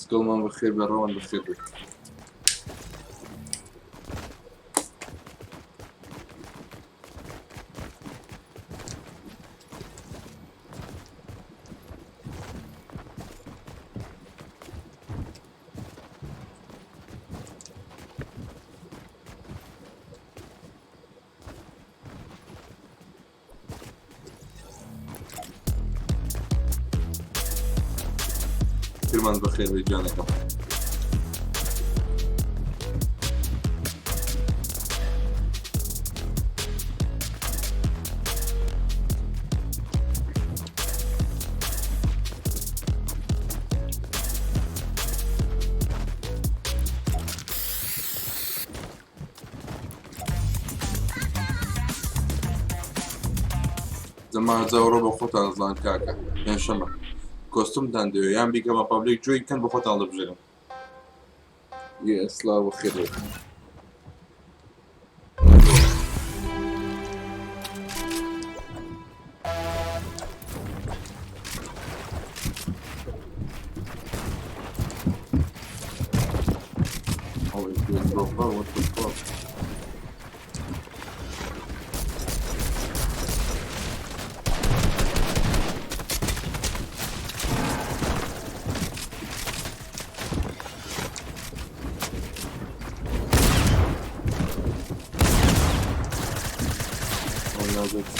سکڵمان بەخێر بێ ڕەوان بەخێر بێت. کرمان بەخێر بێ گیانەکەم. زەما جاوڕۆ بە خۆتان زان کاکە پێنجشەمە کۆستمتان دەوێ یان بیکەمە پابلیک جۆی کەن بە خۆتان دەبژێرم سلااو بەخێر بێت. Oh, it's doing so far. What the fuck? Oh no, that's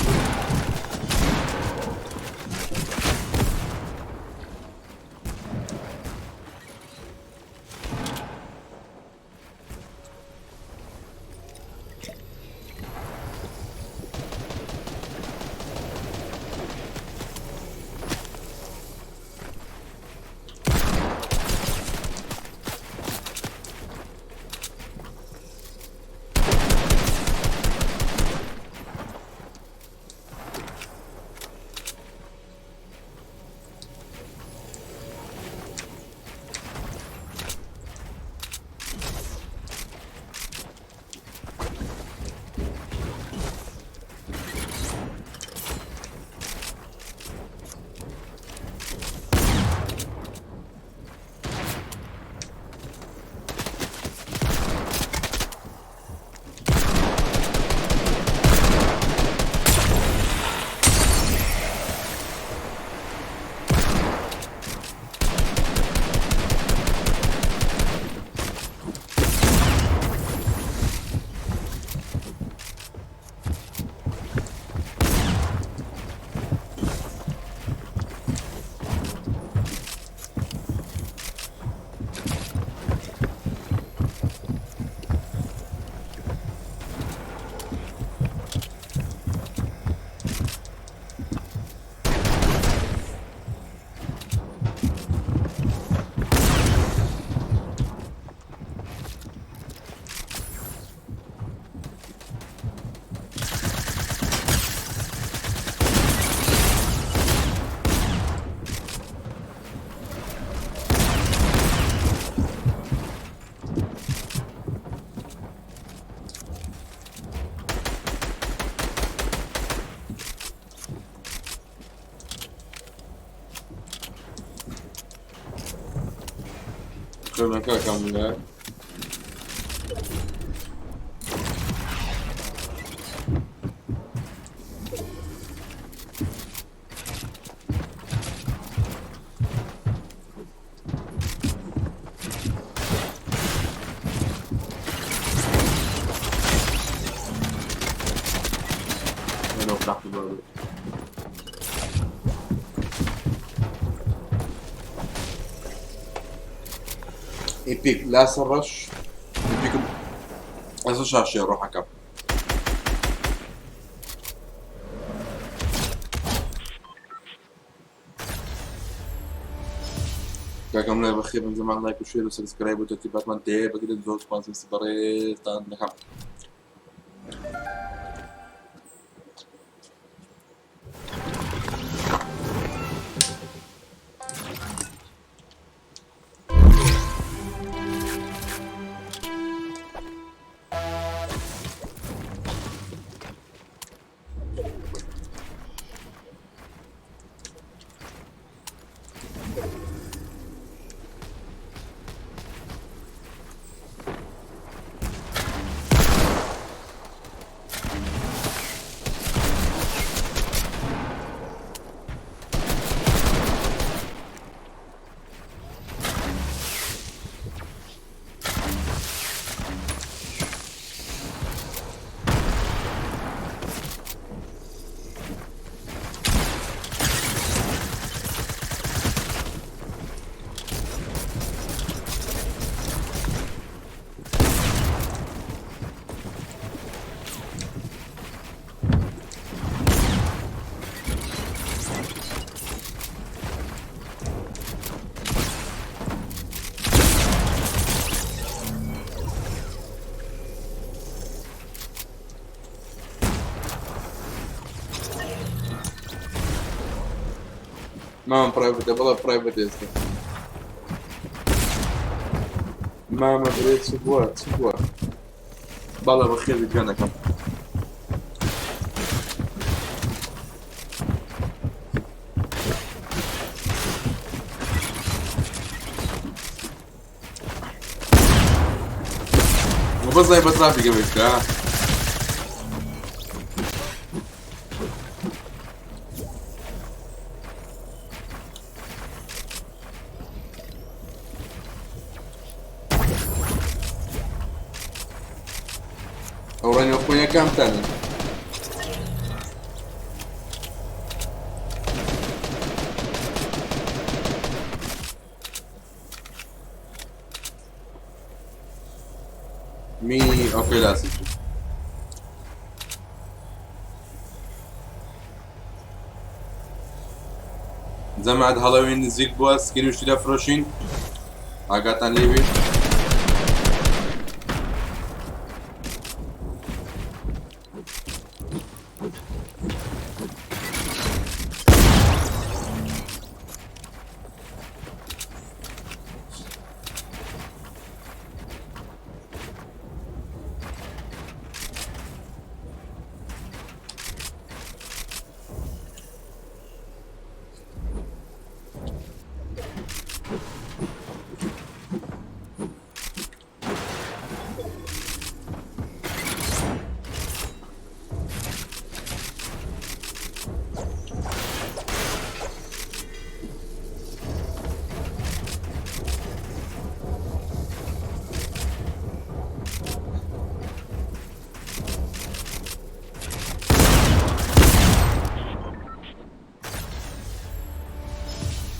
کاکە منە لو فتحت الباب. ئیپیک لاسە ڕەش ئیپیکم ئەسە شاشێ ڕۆحەکەم. کاکەم لای بەخێر بن زەمان لایک و شێر و سبسکرایب و تەرتیباتمان تێ بگرن زۆر سوپاس بەڕێزتان دەکەم. مامە پرایڤەتە بەڵێ پرایڤەت ئێستا مامە برێ چ بووە چ بووە بەڵێ بەخێر بێی گیانەکەم. بەس بە ترافیکە بێتە ئەو ڕەنگە خۆیەکانتانن. می ئۆکەی لاسیچ جەماعەت هەڵەوین نزیک بووە سکین وشتی دەفرۆشین ئاگاتان لێبی.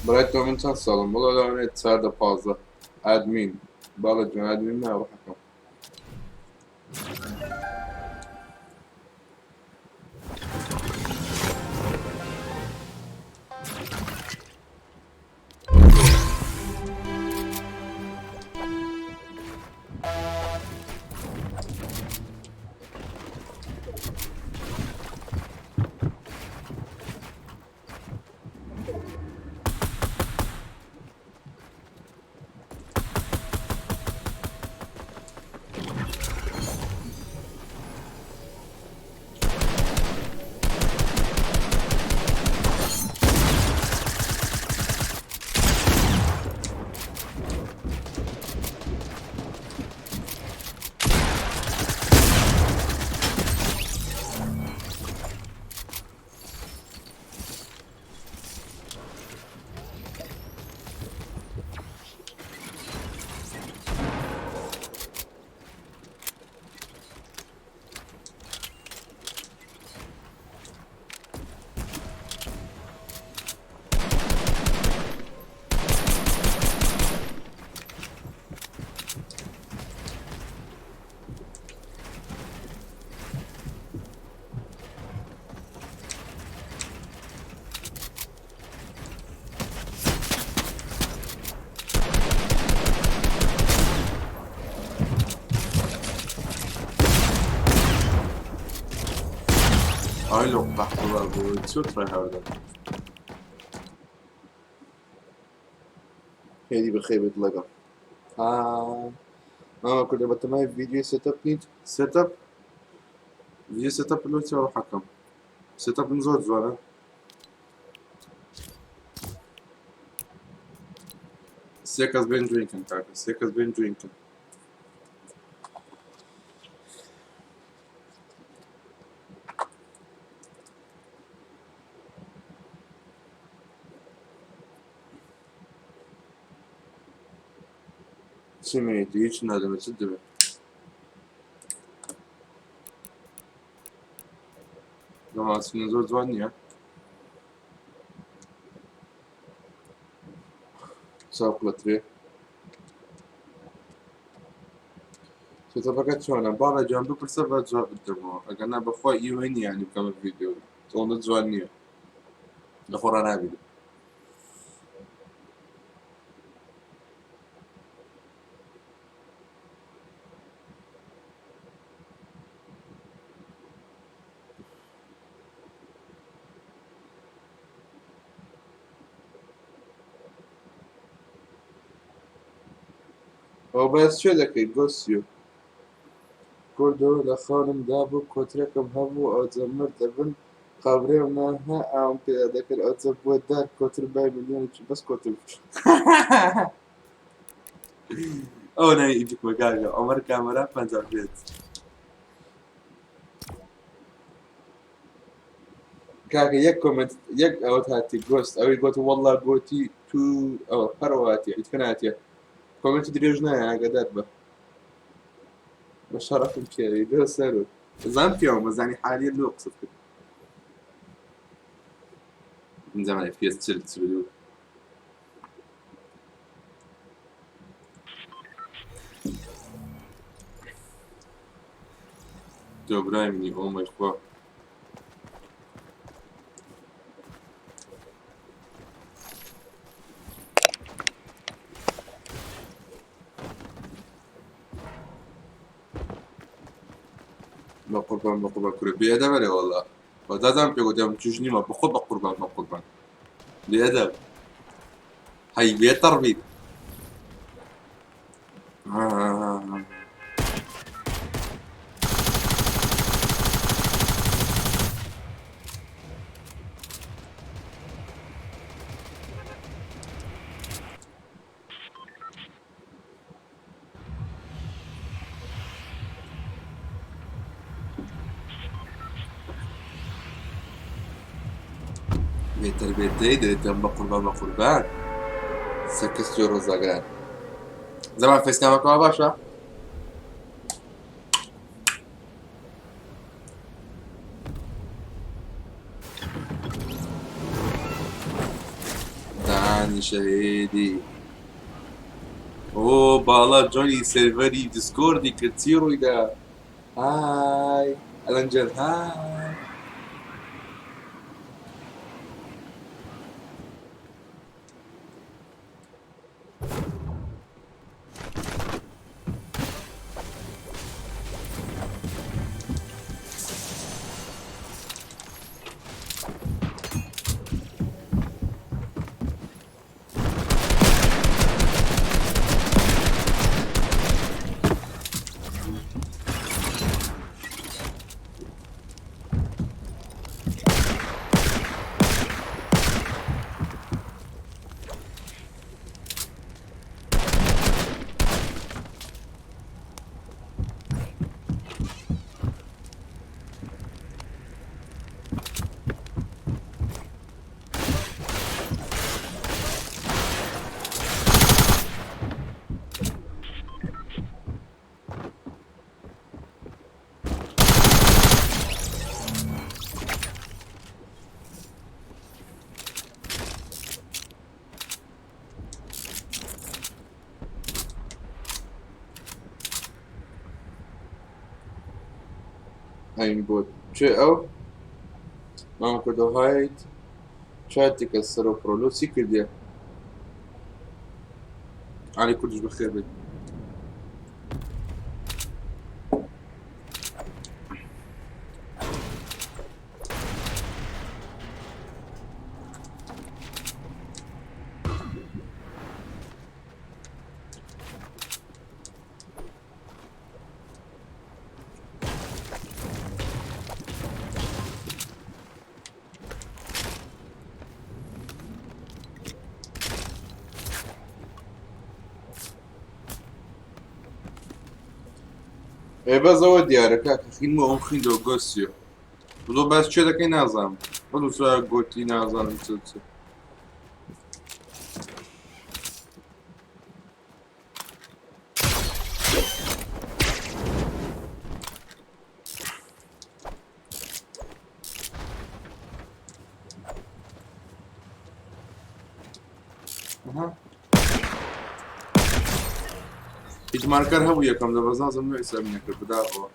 برای تۆ من چەند ساڵم بڵێ لەوانەیە 14 15 ئادمین بەڵێ جوان ئادمین نا ڕحەکەم. ئای لۆ قەحپە بوو چۆ ترای هاردە. هێدی بەخێر بێت لەگەڵ مامە کوردە بەتەمای ڤیدیۆی سێتەپ نیت؟ سێتەپ ڤیدیۆ سێتەپ لۆ چێ ڕحەکەم سێتەپم زۆر جوانە. سێ کەس بێن جوین کەن کاکە سێ کەس بێن جوین کەن. چی میتی هیچ نادەمێ چ دەبێت؟ لەماسینە زۆر جوان نییە؟ چاوکلەترێ سێتەپەکە چۆنە؟ باڵە جوان بپرسە بە جواب بدەمەوە ئەگەر نا بەخوا ئیوە نییە ینی بکەمە ڤیدیۆ ئەوەندە جوان نییە لە خۆڕا نابینم. ئەوە باس چێ دەکەی گۆسیۆ؟ کوردۆ لە خەونم دابوو کۆترێکم هەبوو ئەوجە مرد دەبن قەبرێم نا ها ئاوم پێدا دەکرد ئەوجە بووە دار کۆتر بای ملیۆنێکی بەس کۆتر ئەوە ناوی ئیدیکمە کاکە عومەر کامەرا 55. کاکە یەک کۆمنت یەک ئەوەت هاتی گۆست ئەوەی گۆتی والله گۆتی تو ئەوە پەرەوە هاتیە ئیتکە ناتیە کۆمنتی درێژ نایە ئاگادار بە بە شەڕەفم پیاوی لۆ سەر و زان پیاوم بەزانی حالیە لۆ قسەت کرد من زمان FPS 40 42. تۆ برای منی ئۆمەی خوا. بە قوربان بە قوربان کورە بێئەدەبە لێ وەڵا بەدادام پێ گوتم توش نیمە بەخۆ بە قوربان بە قوربان بێئەدەب هەی بێتەڕبیت. بێتەربێتەی دەێتم بە قوربان بە قوربان سەکەستی ڕۆزاگران زەمان فێسکامەکەەوە باشە. دانی شەهیدی ئۆ باڵا جۆنی سێرڤەری دیسکۆردی کرد چی ڕوویدا؟ های ئەلەنجەر های. ئەین بۆ چێ ئەو مام کردۆ هایت چاتێکە سەرۆ پرۆلۆ چی کردیە؟ علی کوردش بەخێر بێت. ئێ بەس ئەوە دیارە کاکە خینمە ئەوم خیندەوە گۆسیۆ بڵۆ باس چێ دەکەی نازانم بەڵو سا گۆتی نازانم چ چ. هیچ مارکەر هەبوو یەکەم دە بەس نازم نوێ ئیسلامی نەکرد بەداخەوە.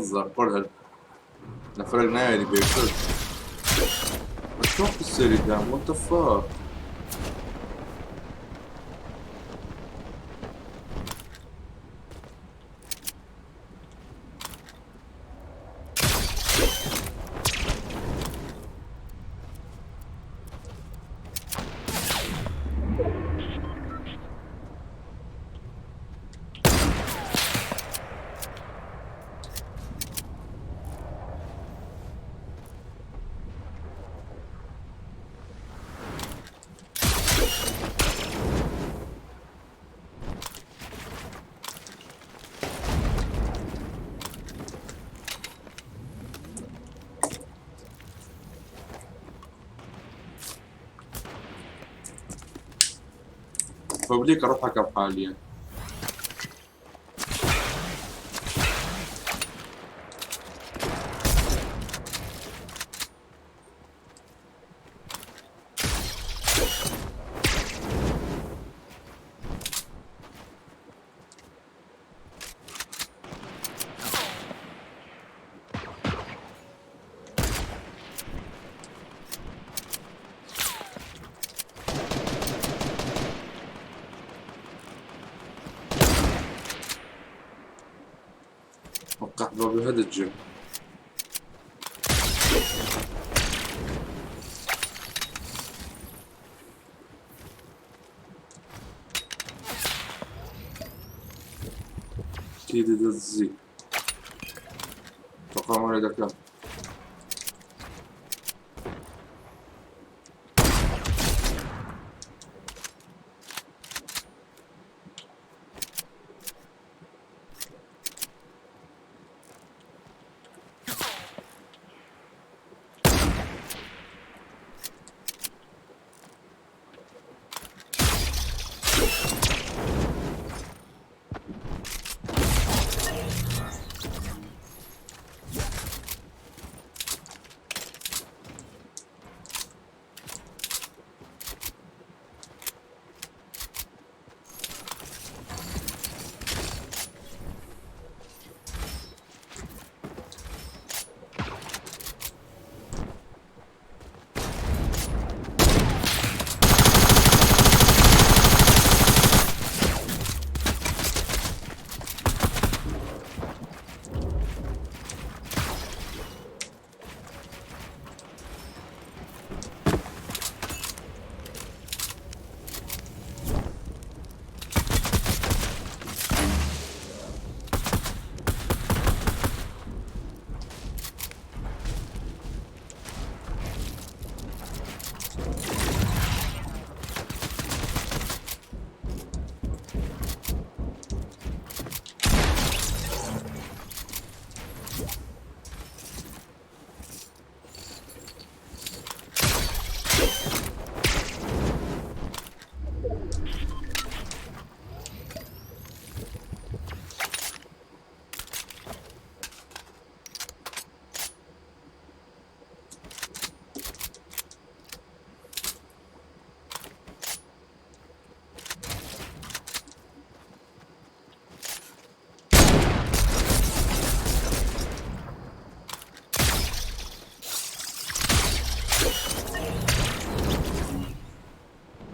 بەس زەقۆر هەر نەفرەک نایەری بێکرد چۆن قسەری دام what the fuck. بابليك اروح حكم حاليا. وقع بهذا الجيم. كيدي دزي توقع مرة دكا.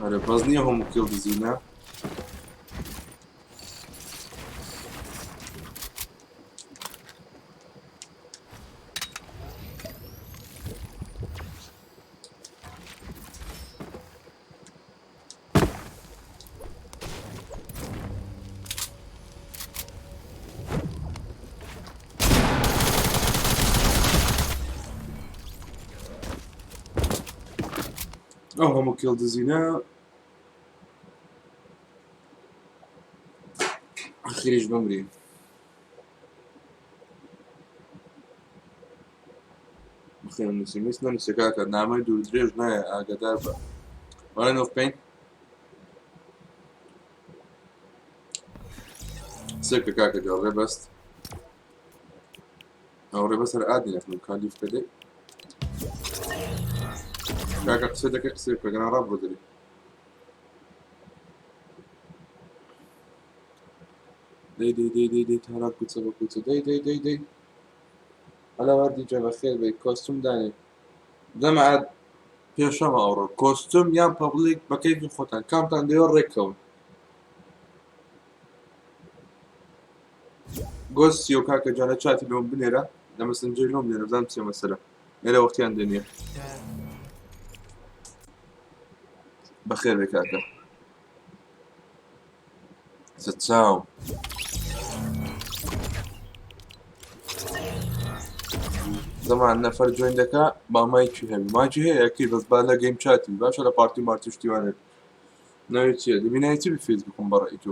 ئەرێ بەس نییە هەموو کێڵ دزینە. ئەو هەموو کێڵ دزینە ئەخیریش بمری. بخێن نووسی میس نەنووسێ کاکە، نامەی دوور درێژ نایە، ئاگادار بە. وەرە نۆف پێین قسەکە کاکە جا، ڕێ بەست ئەو ڕێ بەسەر ئادی نەکەم کالیف کە دێ کاکە قسە دەکەی، قسەی بکە گەنا ڕاب بۆ دەری. دەی دەی دەی دەی دەی تارا کوچە بە کوچە دەی دەی دەی دەی. ئەلا وەردی جە بەخێر بێی کۆستوم دانێ جەماعەت پێشەمە ئەوڕۆ کۆستوم یان پەبلیک بە کەیفی خۆتان کامتان دەوێت ڕێککەون گۆستیۆ کاکە جانە چاتی لۆم بنێرە لە مەسنجەری لۆم بنێرە بزانم چیە مەسەلە ئێرە وەختیان دێنیە بەخێر بێ کاکە چاو زەمان نەفەر جوێن دەکا با مایکی هەبی مایکی هەیە یەکی بەس با لە گەیم چاتی باشە لە پارتی مارتی شتیوانێت ناوی چییە دەبی ناوی چی بی فەیسبوکم بەڕێی تۆ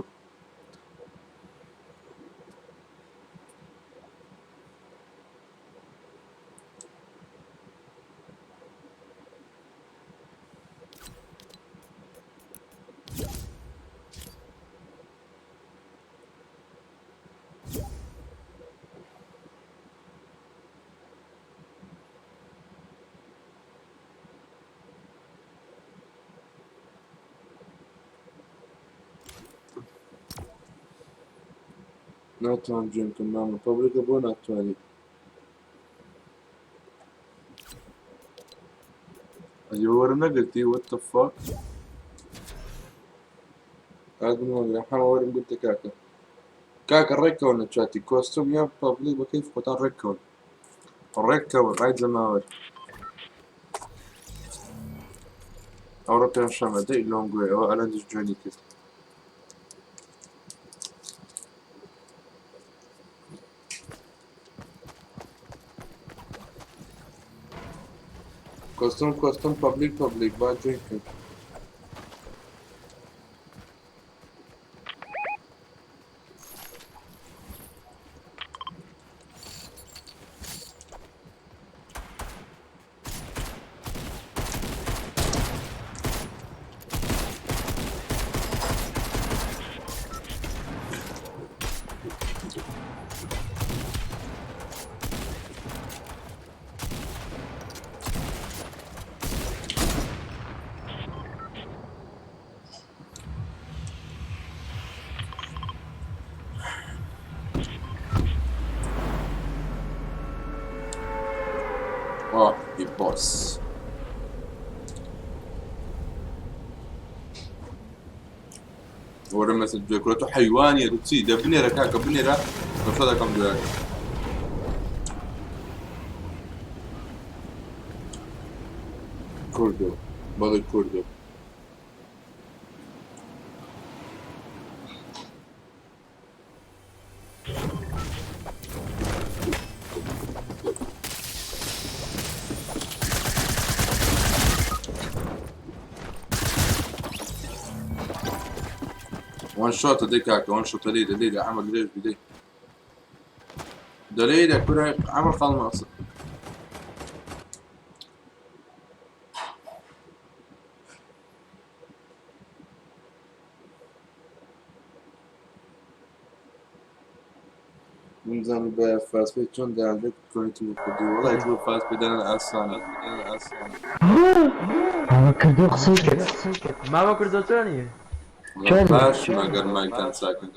ناتوانم جوێن بکەم مامە پەبلیکە بۆ ناتوانیت ئەجێ وەرم نەگرتی what the fuck ئاگم وەگرە حەمە وەرم گرتە کاکە کاکە ڕێککەون لە چاتی کۆستوم یان پەبلیک بە کەیف خۆتان ڕێککەون ڕێککەون ئای جەماوەر ئەوڕۆ پێنجشەممە دەی لۆنگوێ ئەوە ئەلەندش جوێنی کرد کۆستوم کۆستوم پەبلیک پەبلیک با جوێن کرد Oh, the boss. وەرە مەسج دوێ کورە تۆ حەیوانیە تۆ چی دە بنێرە کاکە بنێرە بەشە دەکەم دوێ کوردۆ بەڵێ کوردۆ وان شوت دەی کاکە وان شوت لێدە لێدە عمل درێژ بدەی دەلێدە کورە عمل خاڵ مەقسە من زانی بە فاست پێ چۆن دانرێت کۆنیتی بۆ کوردی وەڵای تۆ فاست پێ دانان ئاسانە ئاسانە مامە کردۆ قسەی کرد. مامە کوردۆ چۆنی؟ چۆنی؟ باشم ئەگەر مایکتان چاکن.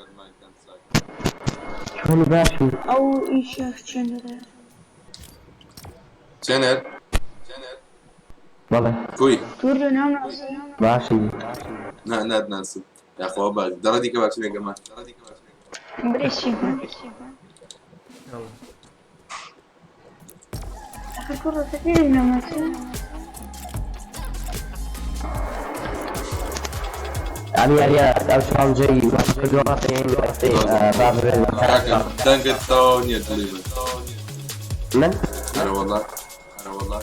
چۆنی باشی؟ ئەو ئیشە چێنەرە. چێنەر بەڵێ. کوی؟ تور لە ناو ناسی. باشی. نا ناتناسم یاخوا باش دەڕە دیکە باشی لەگەمان. برێ چی بوو؟ ئەخر کوڕە تەکەی لە ناو ناسی. ئەم یاریە ئەو چاڵنجەی کردووە ڕاستەین با ببێت بە کاکە دەنگت تەواو نییە دڵی من. من؟ ئەرە وەڵا ئەرە وەڵا.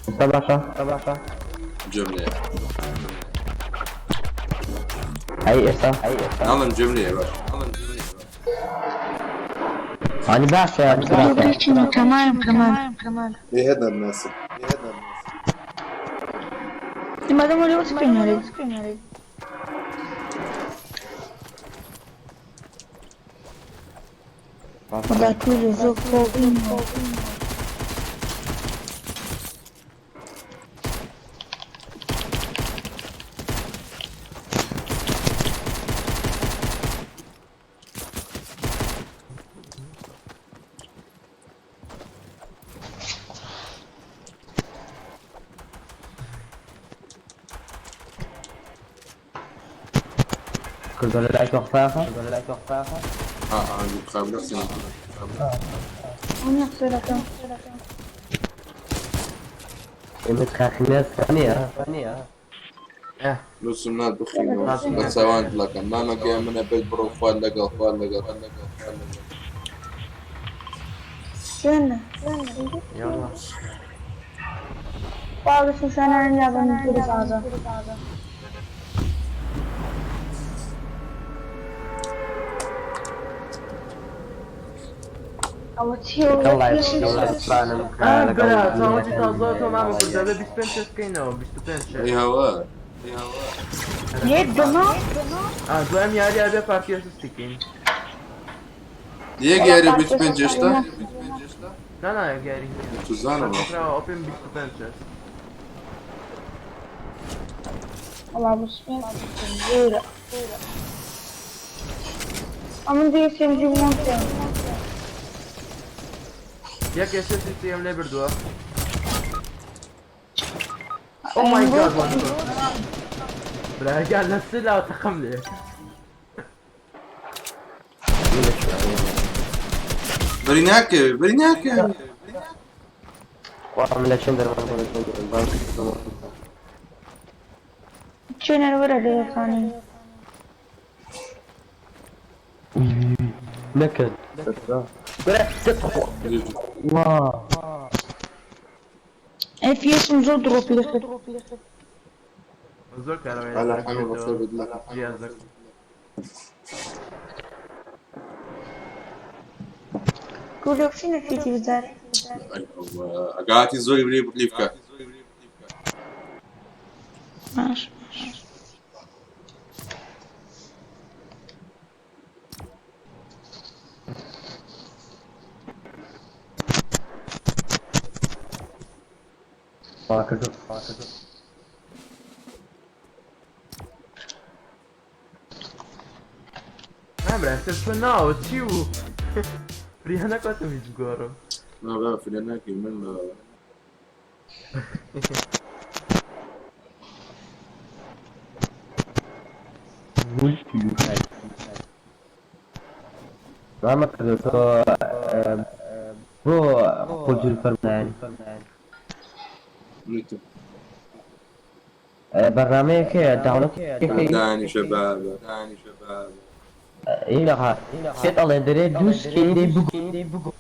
ئێستا باشە؟ باشە. گوێم لێیە. ئەی ئێستا؟ ئەی ئێستا؟ ناڵێم گوێم لێیە باش. ناڵێم گوێم لێیە باش. ئانی باشە برێ برێ چی بوو؟ کەمالم کەمال. ئێ هەر ناتناسم. مادەم وەرە وەچ پێنارێت. وەڵا کوردە زۆر خۆ کوردۆ لە لای تۆ قساخە؟ اه اه قابل قسە ئەو قسە دەکەم. ئێمە کاخینە نییە. نووسم نات بخینەوە بە چاوان دڵەکەم مامەگەیان منە بێت بڕۆ خوات لەگەڵ خوات لەگەڵ. شوێنە. يلا. باوە شوشانە لابن تازە. ئەوە چییە؟ لەگەڵ اه برا چاڵنجی تازە تۆ مامە کوردە بێ 25 شەش بکەینەوە 25 شەش. ئەی هەوا یەک دەما؟ اه دوام یاری ئەبێ پارتی ئەسیستیکەین. یەک یاری 25 هێشتا؟ نا نا یەک یاری نییە. توزانەوە. کراوە ئۆپن 25 شەش. وەڵا بۆ سپێن زۆرە. ئەمن دیگە سێمجی بووم پێم. یەک ئێسێسی سێم لێ بردووە. Oh my god one برا گیان لە سلا تەقەم لێ. بەری ناکەوێ بەری ناکەوێ. وام لە چەند دەرمان چێنەر وەرە لێەکانی. نەکرد برا وا. ئەف یەسم زۆر درۆپی دەکرد. زۆر کارەوەی على حەمی بەخێر بێت لەکەم. جیازەک. کوردۆکسی نەکەیتی بزار. ئەی هەوا ئەگاتی زۆری بری بلی بکە. باش. کردو نا برا ئێستا چۆن ناوە چی بوو؟ فریا نەکاتم هیچ بگۆڕم. نا بە فریا ناکەی من مامە کردو تۆ بۆ خۆجور فەرمایانی نوتم. بەرنمەیەک هەیە داونلۆد دانیشە بابە دانیشە بابە. ئینەها پێت ئەڵێن دەرێ دوو سکین دەی بگو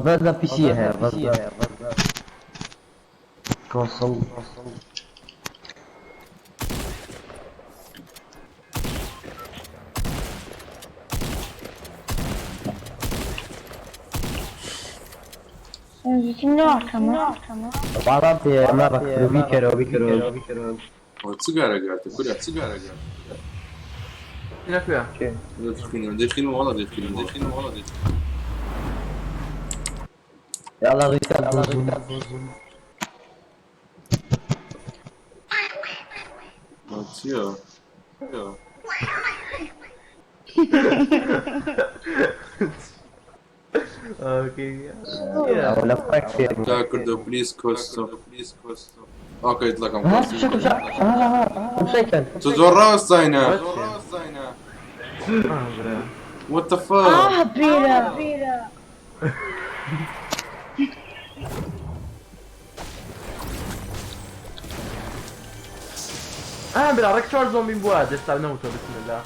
بەس لە پیسی هەیە بەس کۆنسڵ. سێمجیتیم ناکەمە. بەڵام پێ ما بەکردو بیکەرەوە بیکەرەوە. ئەوە چ گارە گاتە کورە چ گارە گاتە؟ لەکوێ؟ دەخینەوە دەخینەوە وەڵا دەخینەوە دەخینەوە وەڵا دەخینەوە. يلا غيث ئەوە چییە؟ ئۆکەی. ئەو لە پڕێک فێر تا کردو پلیز کۆستۆ پلیز کۆستۆ. ئۆکەی دڵەکەم. شكل شكل تۆ زۆر ڕاستاینا. آه برا. What the fuck? ئاه بیرە. آه برا ڕێک چوار زۆمبیم بووە دەستا نەوتەوە بسم الله.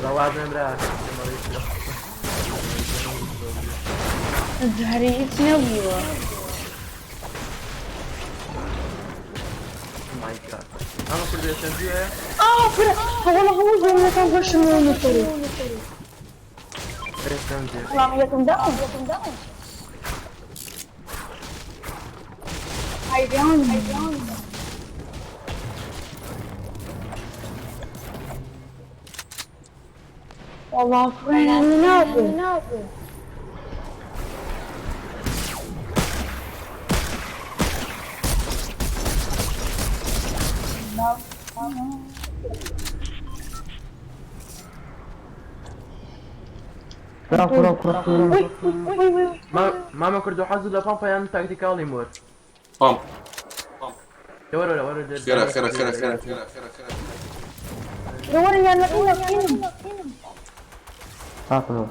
برا وازم برا. زهری هیچ نەبووە. Oh my god. ئەمە کوردی چەند جوێ؟ ئاه برا هەوڵە هەموو زۆمەکان بەشم نەکەی. چەند جێ؟ وەڵام یەکم داوم. ئایدیان. والله فين نابي. كرة كرة كرة. وي وي وي. مامە کوردۆ حەزت لە پامپە یان تاکتیکاڵی مۆر؟ پامپ. وەرە وەرە خێرا خێرا خێرا خێرا وەرە یارمەتی نەکەین. هاتنەوە.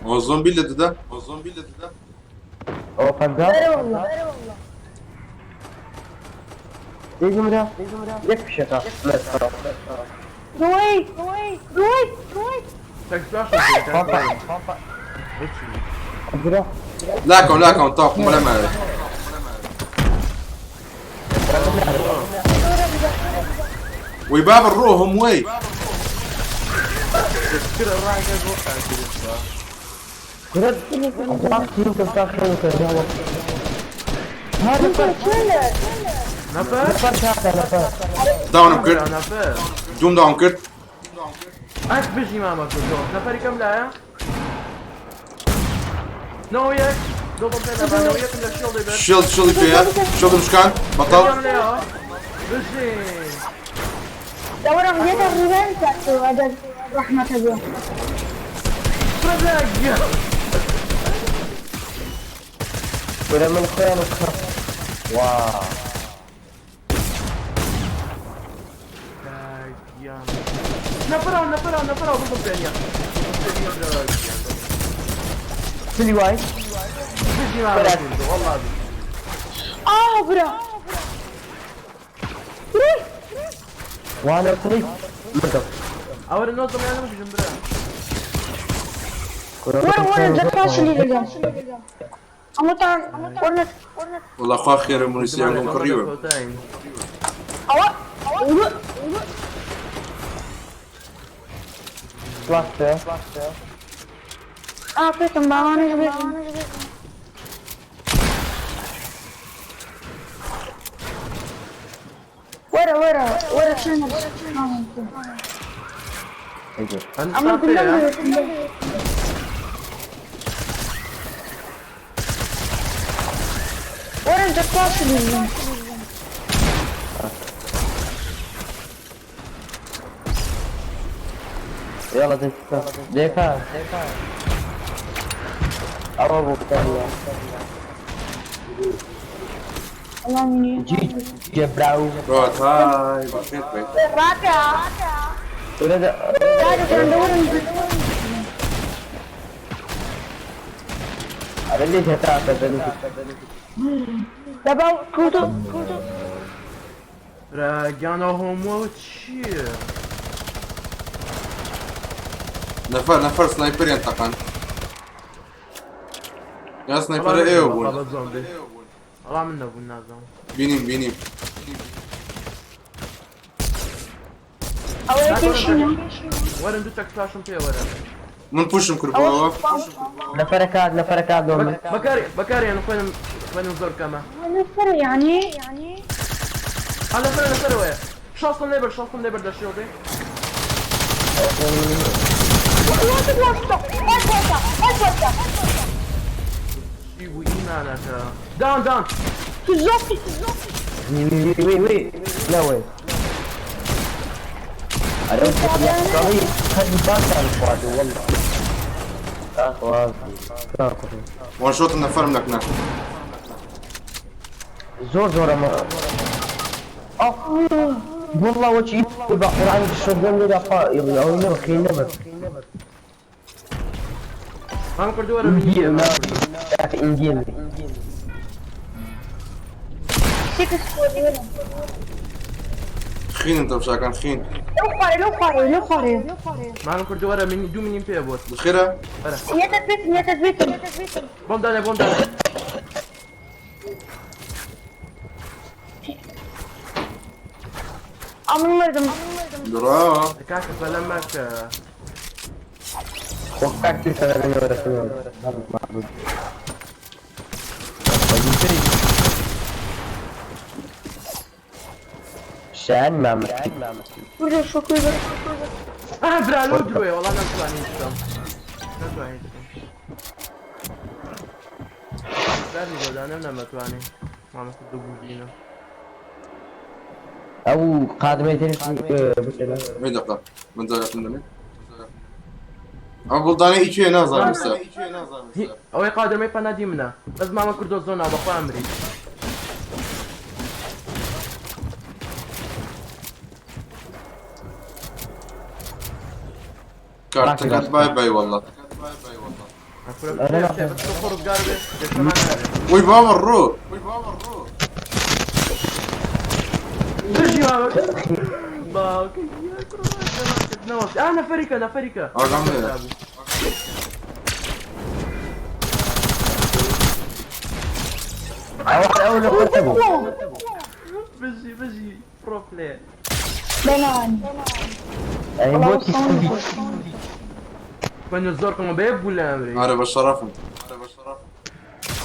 ئەوە زۆمبی لە دەدا ئەوە زۆمبی لە دەدا. ئەوە 50. بەرە والله. دەی جمرە یەک فشەکە. ڕووی ڕووی ڕووی. برا. لاکەم لاکەم تا قومبەلە ماوێت. وی بابە ڕۆهم وی. کورە خوا تیم کەم تا خێن کردەوە. هذا چۆنە؟ نەفەر نەفەر کاکە نەفەر. داونم کرد. نەفەر. دوم داون کرد. ئەش بژی مامە کردۆ نەفەری کەم لایە نەوە یەک دۆڵم پێ نەبا نەوە یەکم لە شێڵ دەبێت. شێڵد شێڵی پێیە شێڵدم شکان بەتاڵ. یەکم لێیەوە بژی. دەوەرە یەکە ڕووێن کاتۆ ئەگەر ڕەحمەتە بێ. برا گیان. کورە من خۆیان خڕ وا. گیان نەفەرەوە نەفەرەوە نەفەرەوە بڵم پێ نییە برا گیان. چلی وای. بژی مامە کردۆ والله بژی. ئاه برا. ڕووی. وانە کوڕی مردم. ئەوەرە نۆزم یانە بژم برا. کورە وەرە وەرە دەکاشی لێ دەدەم. هەمووتان وەرنە. وەڵا خوا خێرە مونیسیان گوم کڕیوە. ئەوە سڵاستە. ئا پێتم باوانش بێتم. وەرە وەرە وەرە چۆنە؟ ئەمە گولەم وەرە دەکاشی لێ دەدەم. يلا ديكا ديكا ئەوە بوو بکەنیە. والله منی. جی جێبراو. ڕات های بەخێر بێت. ڕاکە. کورە دارەکان دەوەرن. ئەرە لێ هێتا دەنی. دەبا کوتو. برا گیان ئەو هۆمەوە چییە؟ نەفەر نەفەر سنایپەریان تەقان. یا سنایپەرە ئێوە بوون. زۆمبی وەڵا من نەبوون نازانم. بینیم بینیم. ئەوە یەکێشینە. وەرن دوو تەک فلاشم پێ وەرە. من پوشم کرد بۆەوە. نەفەرەکات نەفەرەکات بۆ من. بەکاری بەکاریان خوێنم خوێنم زۆر کەمە. نەفەر یعنی ها نەفەرە نەفەرەوەیە شاستم لێبەر شاستم لێبەر لە شێڵ دێ. واشتا واشتا واشتا. چی بوو ئیمانەکە داون داون. زۆفی. وی وی وی وی لا وين أنا خلي بالك على الفاضي والله. وان شوت نەفەرم لەکنە. زۆر زۆر ئەمە. والله وجهي بقران الشوتجن لێدا ئەو نەبخی نەبەر. مامە کردو وەرە من. ئینجیل. خینم تەمشاکان خین. لەو خوارێ لەو خوارێ لەو خوارێ. مامە کردو وەرە من دوو منیم پێ بۆت. بخێرە. یەتە بێتم یەتە بێتم. بۆم دانێ بۆم دانێ. ئەمن مردم. برا. کاکە فەلەمەکە. خۆ کاکتر شان مامە. وردە شۆکوی بە. ئاه برا لەو درۆیە وەڵا نەمتوانی هیچ بکەم. نەمتوانی هیچ بکەم. دارنی بۆ دانێم نەمەتوانی. مامە کردو بووینە. ئەو قادمەی تریش بکەنە. مێ دەقە من زارەتم دەمێ. ئەم بڵدانە ئی کوێ نازانم ئێستا. ئەوەی قادرمەی پەنادی منە بەس مامە کوردۆ زۆنا بەخوا ئەمری. کارتەکەت بای بای واللە. وی بابە ڕۆ. نەفەریکە نەفەریکە ئاگام لێیە. ئەو لە خۆت بوو. بژی بژی پرۆ پلەیەر. بەنان. ئەی بۆ چی من زۆر کەمە بەیەک بوو لە ئەمری. ئارە بە شەڕەفم.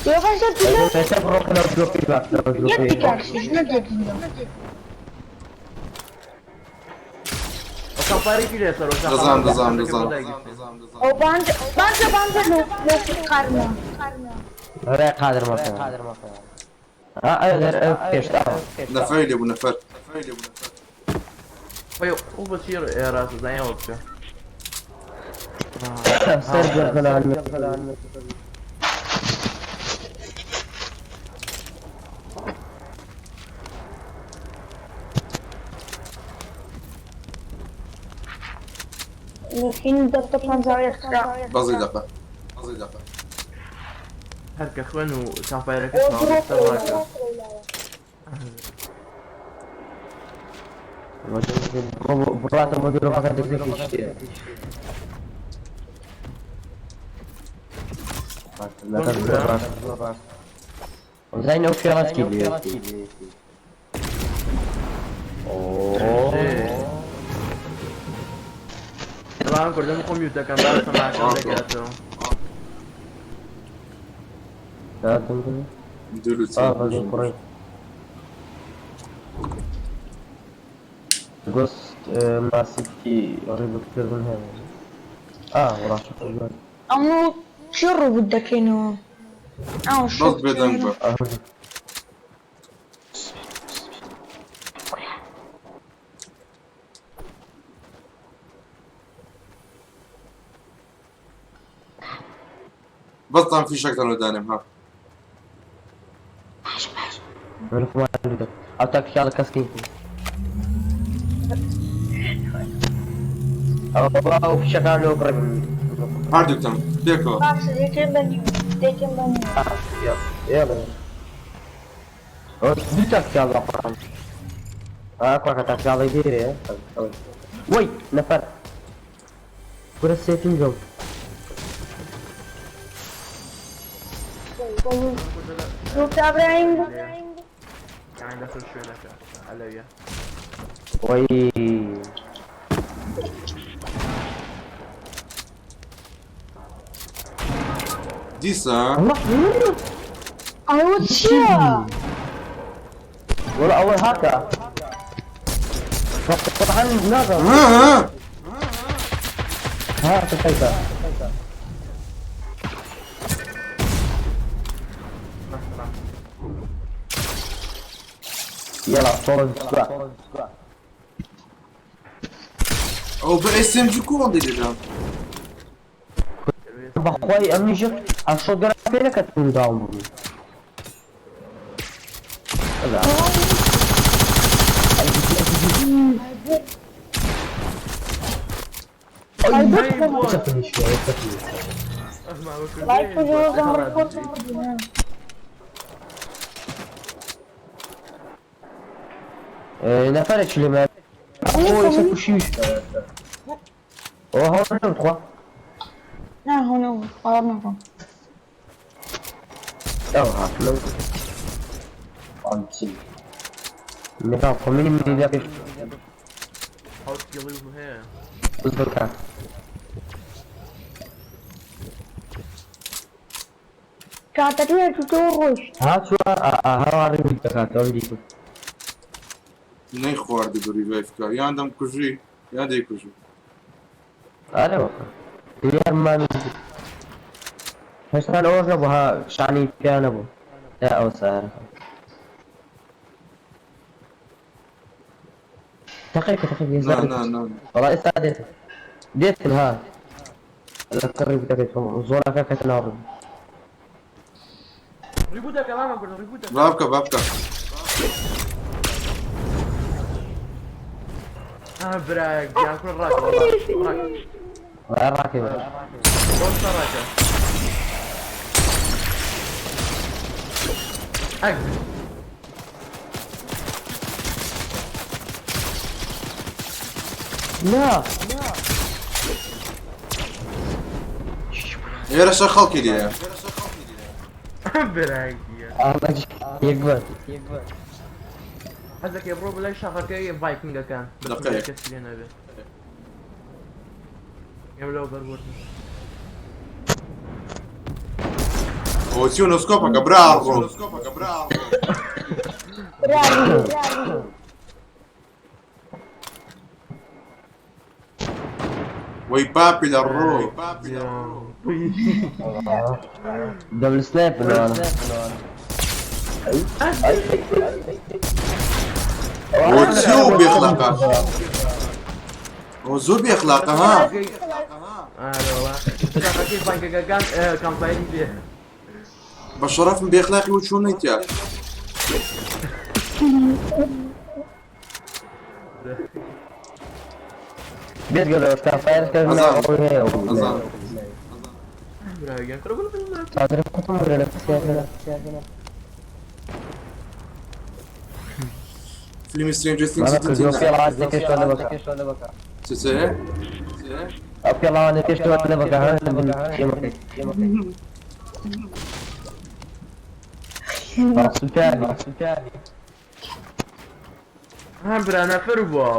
يا باشا ئێستا بڕۆ لەو گرۆپی باش لەو گرۆپی. یەک تاکسیش نەدەدینەوە. ئەو پارێکی لێسەر دەزانم دەزانم دەزانم. ئەو باند باندە باندە لۆ لۆ قارنە. ڕێ قادر مەکە. ئەگەر ئەو پێشتا. نەفەری لێ بوو نەفەر. ئەو بەچی ڕاستە زانیەوە بکە. سەر گەردەلان. الحين دەفتە 51 بەزی دەقە. هەرکە خوێن و کامپایرەکە بڕاتە بۆ گرۆپەکە دەکرێت شتێ. زين ئەو فێڕەتی لێ. بەڵام کوردم خۆم میوتەکەم با سەماعەکەم دەکاتەوە. دوو کوڕی گۆست ماسیکی ڕێبکردن هەیە. وڕاستە. ئەمە چی ڕوو دەکەینەوە؟ ئەو بەس بێدەنگ بە. بەس تام فیشەکتان لۆ دانێم ها. ئەو تاکتیکاڵە کەسکی. ئەو فیشەکان لۆ بڕێ. هەردووکتان پێکەوە. باشە دێتێن بەنیو دێتێن بەنیو. يلا دوو تاکتیکاڵ بەقڕان. کوڕەکە تاکتیکاڵی دێرێ. وەی نەفەر. کورە سێتین گەو. لۆ کابرایم یعنی لەسەر شوێنەکە عەلەویە. وەی دیسا ئەوە چییە؟ ولا أول هاكا طبعا نظر ها ها ها كيف يلا صورة السباع. ئەو بە SMG کوڕ دەگەدام. بەخوای ئەمنیش ئەشۆ گەرا پێ نەکەتم داوم بوو. لا. شوي شوي. نەفەرێکی لێمە ئەو ئێستا کوشیش. ئەوە هەوڵ نەم تخوا. نا هۆنە باوەڕ نەکەم. ئەو هاتنەوە. نظام خميني من ذاك حەوت کیڵی هەیە. بزبکە. کاتەکەی تۆ ڕۆیشت. هاتووە هەواڕی دەکاتەوە دیکە. نەیخواردی بە ریڤایڤ کە یان دەم کوژی یان دەیکوژی. ئارە یارمان هێشتا ئەوەش نەبوو ها شانی پیا نەبوو. تا ئەو سارە. تەقیکە تەقیکە نا نا نا والله ئێستا دێت دێتن ها. لەسەر ڕیبوتەکەی تۆم زۆرەکە کەتە ناو ڕیبوت. ڕیبوتەکە مامە کوردە ڕیبوتەکە. با بکە با بکە. برایەک گیان کوڕ ڕاکە وەڵا ڕاکە. ڕاکەی بە. بۆستە ڕاکە. ئەک. نا. ئێرەشە خەڵکی لێیە. برایەک گیان. ئامەج یەک بەر. حەزەکەی بڕۆ بەلای شاخەکەی ڤایکینگەکان. دەقەیەک. کەسی لێ نەبێ. ئێم لەو بەربوردن. ئەوە چی و نۆسکۆپەکە برا ڕۆ. برا وەی پاپی لە ڕۆ. دەبل سنایپ لەوانە. ئەوە چی و بێخلاقە؟ ئەوە زۆر بێخلاقە ها. ئارە وەڵا. شاخەکەی ڤایکینگەکان کامپایری لێ. بە شەرەفم بێخلاقی و چۆن نەیتیا. بێجگە لەوەش کامپایەر کەس ئەزانم. ئەوەی هەیە ئەو. ئەزانم. برایەک گیان کوڕ بڵ بڵ. چادرم قوتم بگرە لە پرسیارەکە. فیلمی سترێنجەر ثینگز مامە کوردۆ دیتینا. پێڵاوان پێشتوە نەبەکە. چ چ؟ ئەو پێڵاوانە پێشتوە نەبەکە ها تێمەکەی. سوتانی. ها برا نەفر بووە.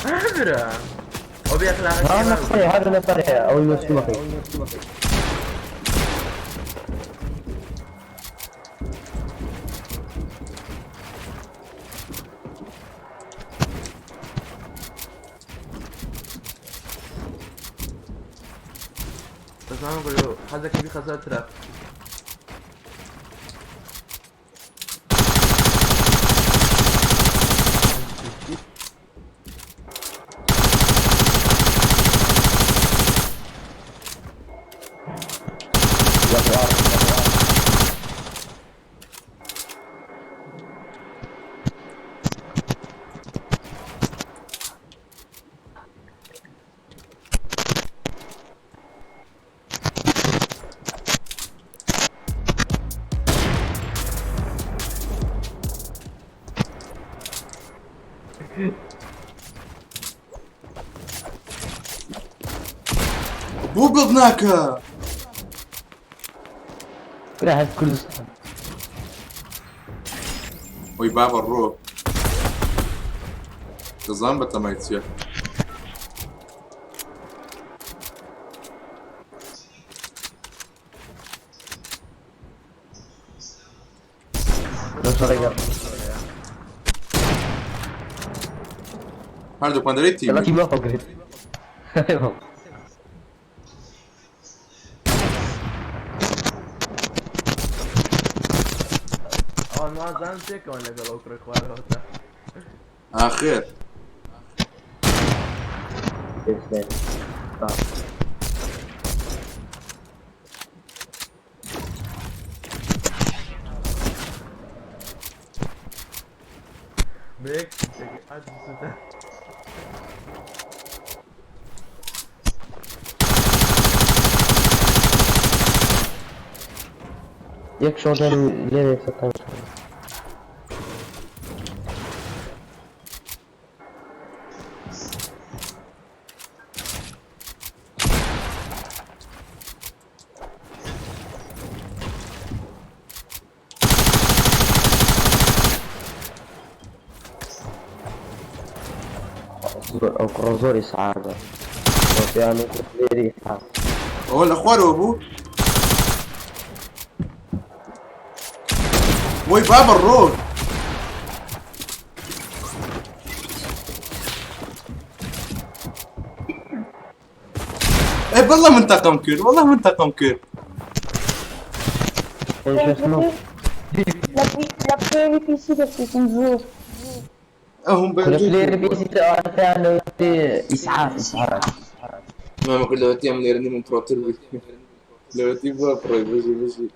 ها برا. ئەو بێخلاقەکەی ها مامە. نەفەرێ هەر نەفەرێ ئەوەی مەسومەکەی. بەس مامە کوردۆ حەزەکەی بیخەسەر ترەف. بۆ بڵد ناکە. برا هەر کوردستان. وەی بابە ڕۆ. دەزانم بەتەمای چییە. لەو شەڕێگە. هەردووکمان دەرێی لەگەڵ تیمی. تیمە هەڵگرێت. ئەوان وازان تێکەوە لەگەڵ ئەو کوڕی خوارەوەتە. ئاخر. بەیەک عەجز سوتان. یەک شۆدەر لێرێ سەتان. ئەو کوڕە زۆری سەعادە. سۆفیان و لێری ئیسحاق. ئەوە لە خوارەوە بوو؟ وەی بابە ڕۆ. ئێ بەڵا من تەقەم کرد وەڵا من تەقەم کرد. ئەی شو اسمه؟ لە پلێری پیسی دەچێتن زۆر. ئەهم لە پلێری بیسی ئەوانەیان ئیسحاق ئیسحاق. مامە لەوەتی ئەم لێرە نیم پرۆتر بووی لەوەتی بووە پڕۆی بژی بژی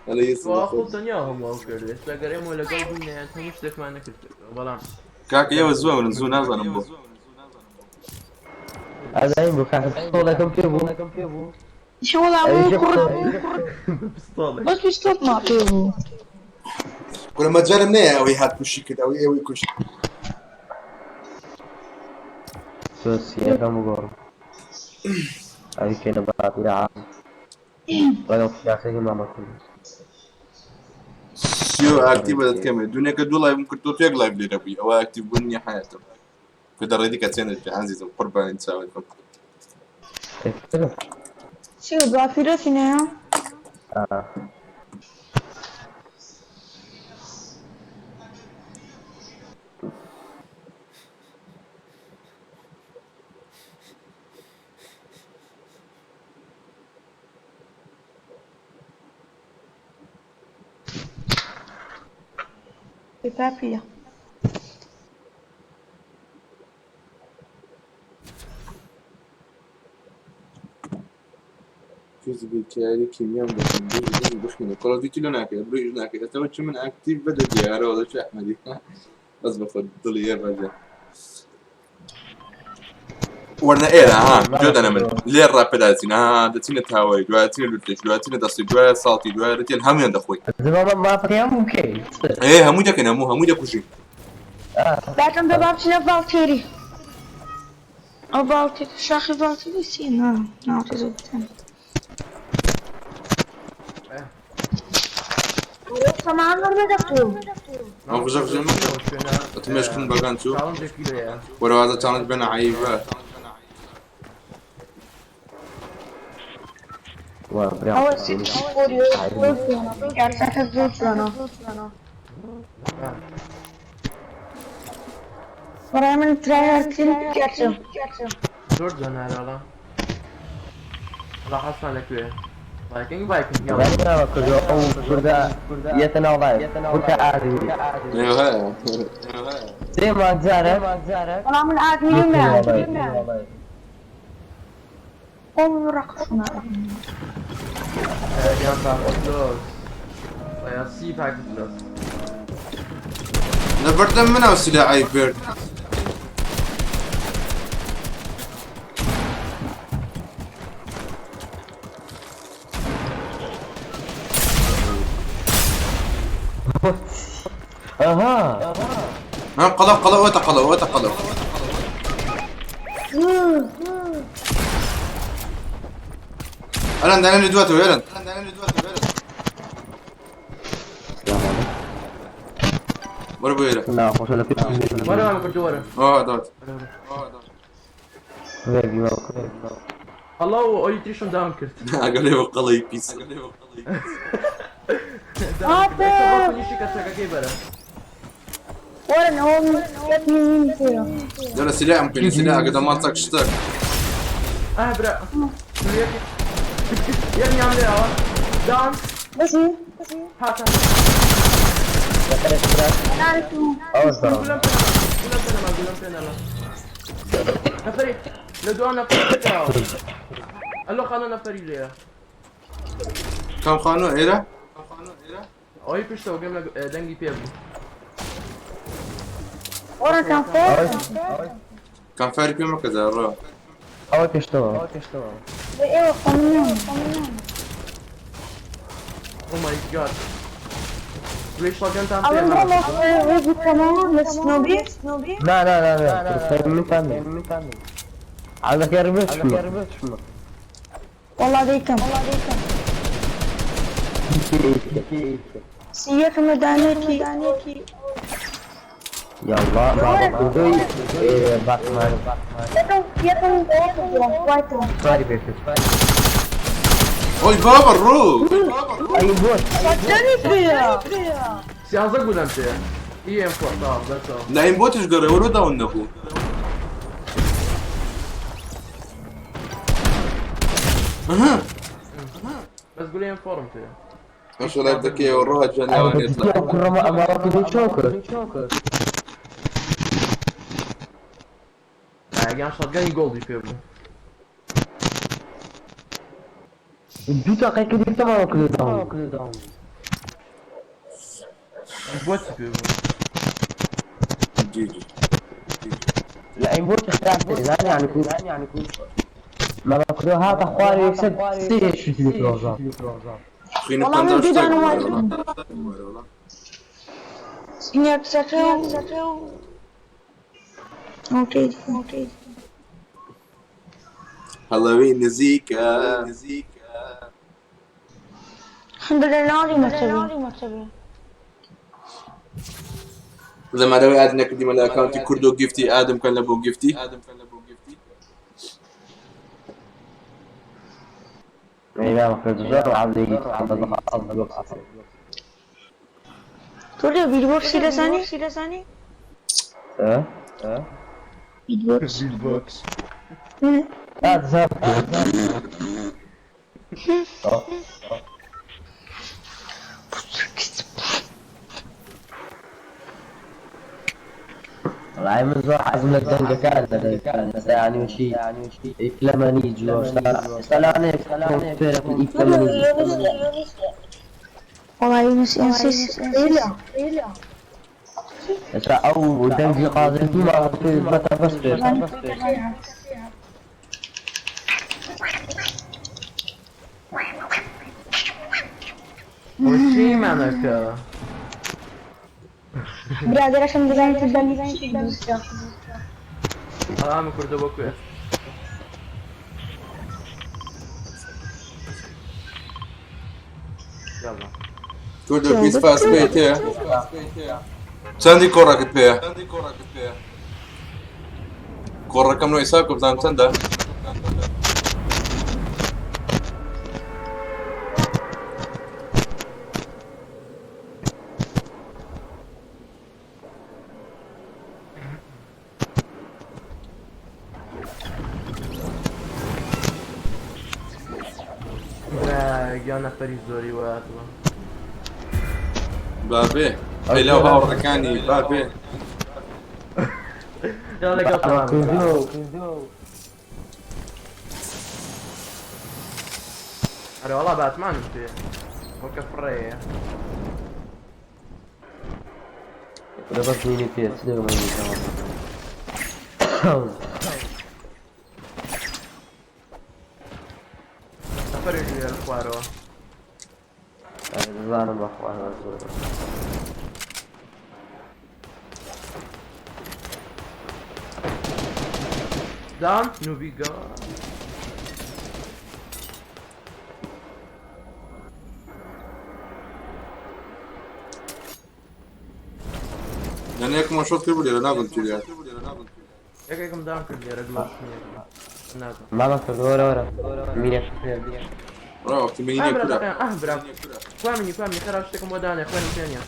ئەڵێ یسم خۆ تەنیا هەموو ئەو کرد ئێستا گەر ئێمە لەگەڵ بووینە هەموو شتێکمان نەکرد بەڵام کاکە ئێوە زووە من زوو نازانم بۆ ئازایم بوو کاکە پستۆڵێکم پێ بوو شو والله ئەویش کوڕ پستۆڵێک بەس پستۆڵمان پێ بوو. کورە مەجالم نەیە ئەوەی هات کوشی کرد ئەوەی ئێوەی کوشت. سۆسیەکەم بگۆڕم ئەوی کە لە باپیرە عاز لەگەڵ پیاسەکەی مامەکەم. سیۆ ئاکتیڤ دەتکەمێ دونێکە دوو لایڤم کرد تۆ یەک لایڤ لێرە بووی ئەوە ئاکتیڤ بوون نییە حەیاتم کە دەڕێدی کە چێنت پێ عەزیزم قوربانی چاوت بم. چی باپیرەتی نەیە؟ آه. باپیرە. فیز بیکاری کیمیام دەکەم بژی بژی بخوێنە کۆڵ ئۆف دیوتی لۆ ناکەی بڕۆ ئیش ناکەی ئێستا چ من ئاکتیڤ بە دیارەوە دەچێ ئەحمەدی بەس بەخۆ دڵی یە بەجێ وەرنە ئێرە ها جۆدەنە من لێر ڕاپێدا دەچین ها دەچینە تاوەی دوای دەچینە لوتێک دوای دەچینە دەستی دوای ساڵتی دوای دەچین هەموویان دەخۆین. زمامە مافەکەی هەموو بکەی. ئێ هەمووی دەکەین هەموو هەمووی دەکوژین. باکەم دە با بچینە ڤاڵتێری. ئەو ڤاڵتێری شاخی ڤاڵتێری چی نا ناوچە زۆر بتەن. سەمان وەرمەدەکەم. ئەو قژە قژە ئەتمێشکن بەگان چوو چاڵنجێکی لێیە وەرەوازە چاڵنج بێنە عەیبە. ئەوە یارسەکە زۆر جوانە. بەڕای من ترایهاردترین کارتە. زۆر جوانە هەراڵا وەڵا حەزتان لەکوێ ڤایکینگ ڤایکینگ یاڵا یەتە ناو لایڤ وتە ئادمی ئێوە هەیە. سێ مانگ جارە بەڵام من ئادمیم خۆم ڕەقشمە. یان پاکت پلس یا سی پاکت پلس لەبەردەم منەوە سلاحی برد. ئەها ها قەڵەو قەڵەو وەتە قەڵەو وەتە قەڵەو. ئەلەن دانێن لە دواتەوە ئەلەن. وەرە بۆ ئێرە. ناخۆشە لە پێش وەرە مامە کوردی وەرە ئا دات. ئەڵا و ئەوی تریشم داون کرد. ئەگەر لێ بۆ قەڵەی پیس. ئاپێ نیشی کەسەکەکەی بەرە. وەرن ئەوە یەک مین پێیە. دەرە سلاحم بکەین سلاح ئەگە دەمان چەک شتەک. ئاه برا یەک نیام لێیەوە داون بەسی هاتە ئەوەش داوە. گولەم پێ نەما گولەم پێ نەما گولەم پێ نەما نەفەری لە دوا نەفەری کراوە ئەلۆ خانە نەفەری لێیە. کام خانوو ئێرە؟ ئەوەی پشتەوە گەم لە دەنگی پێ بوو. وەرن کامفێر کام فاری پێ مەکە جا ڕۆ. ئەوە پێشتەوە. ئێوە خۆم نام. Oh my god. گوێی شڵەکەنتان پێ ئەڵێم ها. بڕۆ ڕێزی بکەمەوە لە سنۆبی. نا نا نا نا منتان نییە. عەلەکە ڕبێت وەڵا دەیکەم. سی یەکم لە دانێکی. یاڵڵا بابا کوردۆی باقمان یەکەم یەکەم ئەوە کردووە وایتەوە. سواری پێکرد. ئۆی بابە ڕۆ. ئەی بۆت شەتەنی پێیە. سیازدە گولەم پێیە. EM فۆر تەواو بەسەوە. لە ئەیم بۆتش گەڕێ وەرۆ داون نەبوو. ئەها. بەس گولەی ئەم فۆرم پێیە. ئەشە لایڤ دەکەیەوە ڕۆ هەجان لەوان يطلع. کوڕەمە ئەمارە کوردۆی چۆن کرد؟ یان شەتگەنی گۆڵدی پێ بوو. دوو تاقی کردی تەمام کردم. بۆچی پێ بوو؟ جی جی. لا بۆچ خراپ يعني كنت ما بكرو هذا خواري يكسب سي شو تبي خوێنە والله من پەنجا دوو شتێک دانە بوو وای. وەرەوەڵا. سینێکسەکە و ئۆکەی ئۆکەی. هەڵەوی نزیکە. الحمد لله ناڵی مەکتەبی. زەمانەوەی ئاد نەکردیمە لە ئەکاونتی کوردۆ گفتی ئادم کەن لە بۆ گفتی. اي ما بكرو زۆر عبدی تۆ لێ بیتبۆکسی دەزانی؟ بیتبۆکس. والله من زۆر حەزم لە دەنگەکان يعني وشي ئیفلەمەنی جوۆ سەلانێک ئیفلەمەنی. والله يونس انسيس إلا ئێستا ئەو دەنگی قازرتی بەتە بەس پێ. چی مانەکە؟ برادەرەکەم دەزانێت دەنگی چی دروستە. ئەڵام کوردە بۆ کوێ؟ يلا. کوردۆ پیس فاست پێ تێ چەندی کۆڕەکەت پێیە؟ کۆڕەکەم نۆ حساب کە بزانم چەندە. گیان نەفەری زۆری واتوە. بابێ ئەی لەو هاوڕەکانی بابێ. يلا لەگەڵ تەمام. ئەرێ وەڵا باتمانم پێ وەکە فڕێیە. بەس مینی پێ چ نەفەرێک لێ لە خوارەوە. دەزانم بەخوا زۆر. دام نوبیگا. یعنی یەکمان شۆت کرد لێرە ناگوم توریا. یەکێکم دام کرد لێرە گلۆس نازم. مامە کرد وەرە وەرە مینە. ڕا وەختی مینی ئەه برا کورە. دەقیان ئەه برا کوامنی کوامنی خەرا شتێکم بۆ دانێ خوێنم پێ نییە.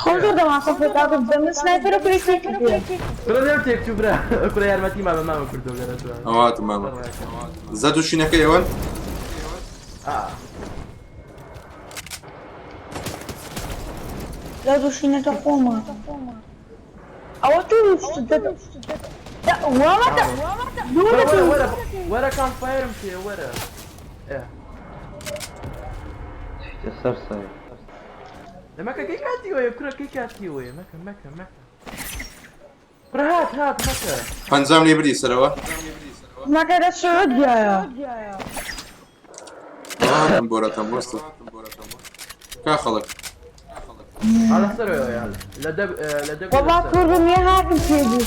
خۆ زۆر دەماسە پێتاکە دەمە سنایپەرە کوری پێ. برا لێم تێک چوو برا کورە یارمەتی ما بە مامە کوردۆ لێرە جوان. ئەواتم مامە زەد و شینەکەی ئەوەن. ئا لە دووشینەکە خۆمە. ئەوە تو وامەتە وەرە دوورە. وەرە وەرە کام فایرم پێ وەرە. ئێ سەر سەر. مەکە کەی کاتی وەیە کورە کەی کاتی وەیە مەکە مەکە مەکە کورە هات هات مەکە. پەنجام لێ بری سەرەوە. مەکە لە سعودیایە. هاتم بۆرەتەم وەستە کا خەڵک. على سەرەوە یان لە دەب لە دەب. وەڵا کوردم یە هاتم پێ بوو.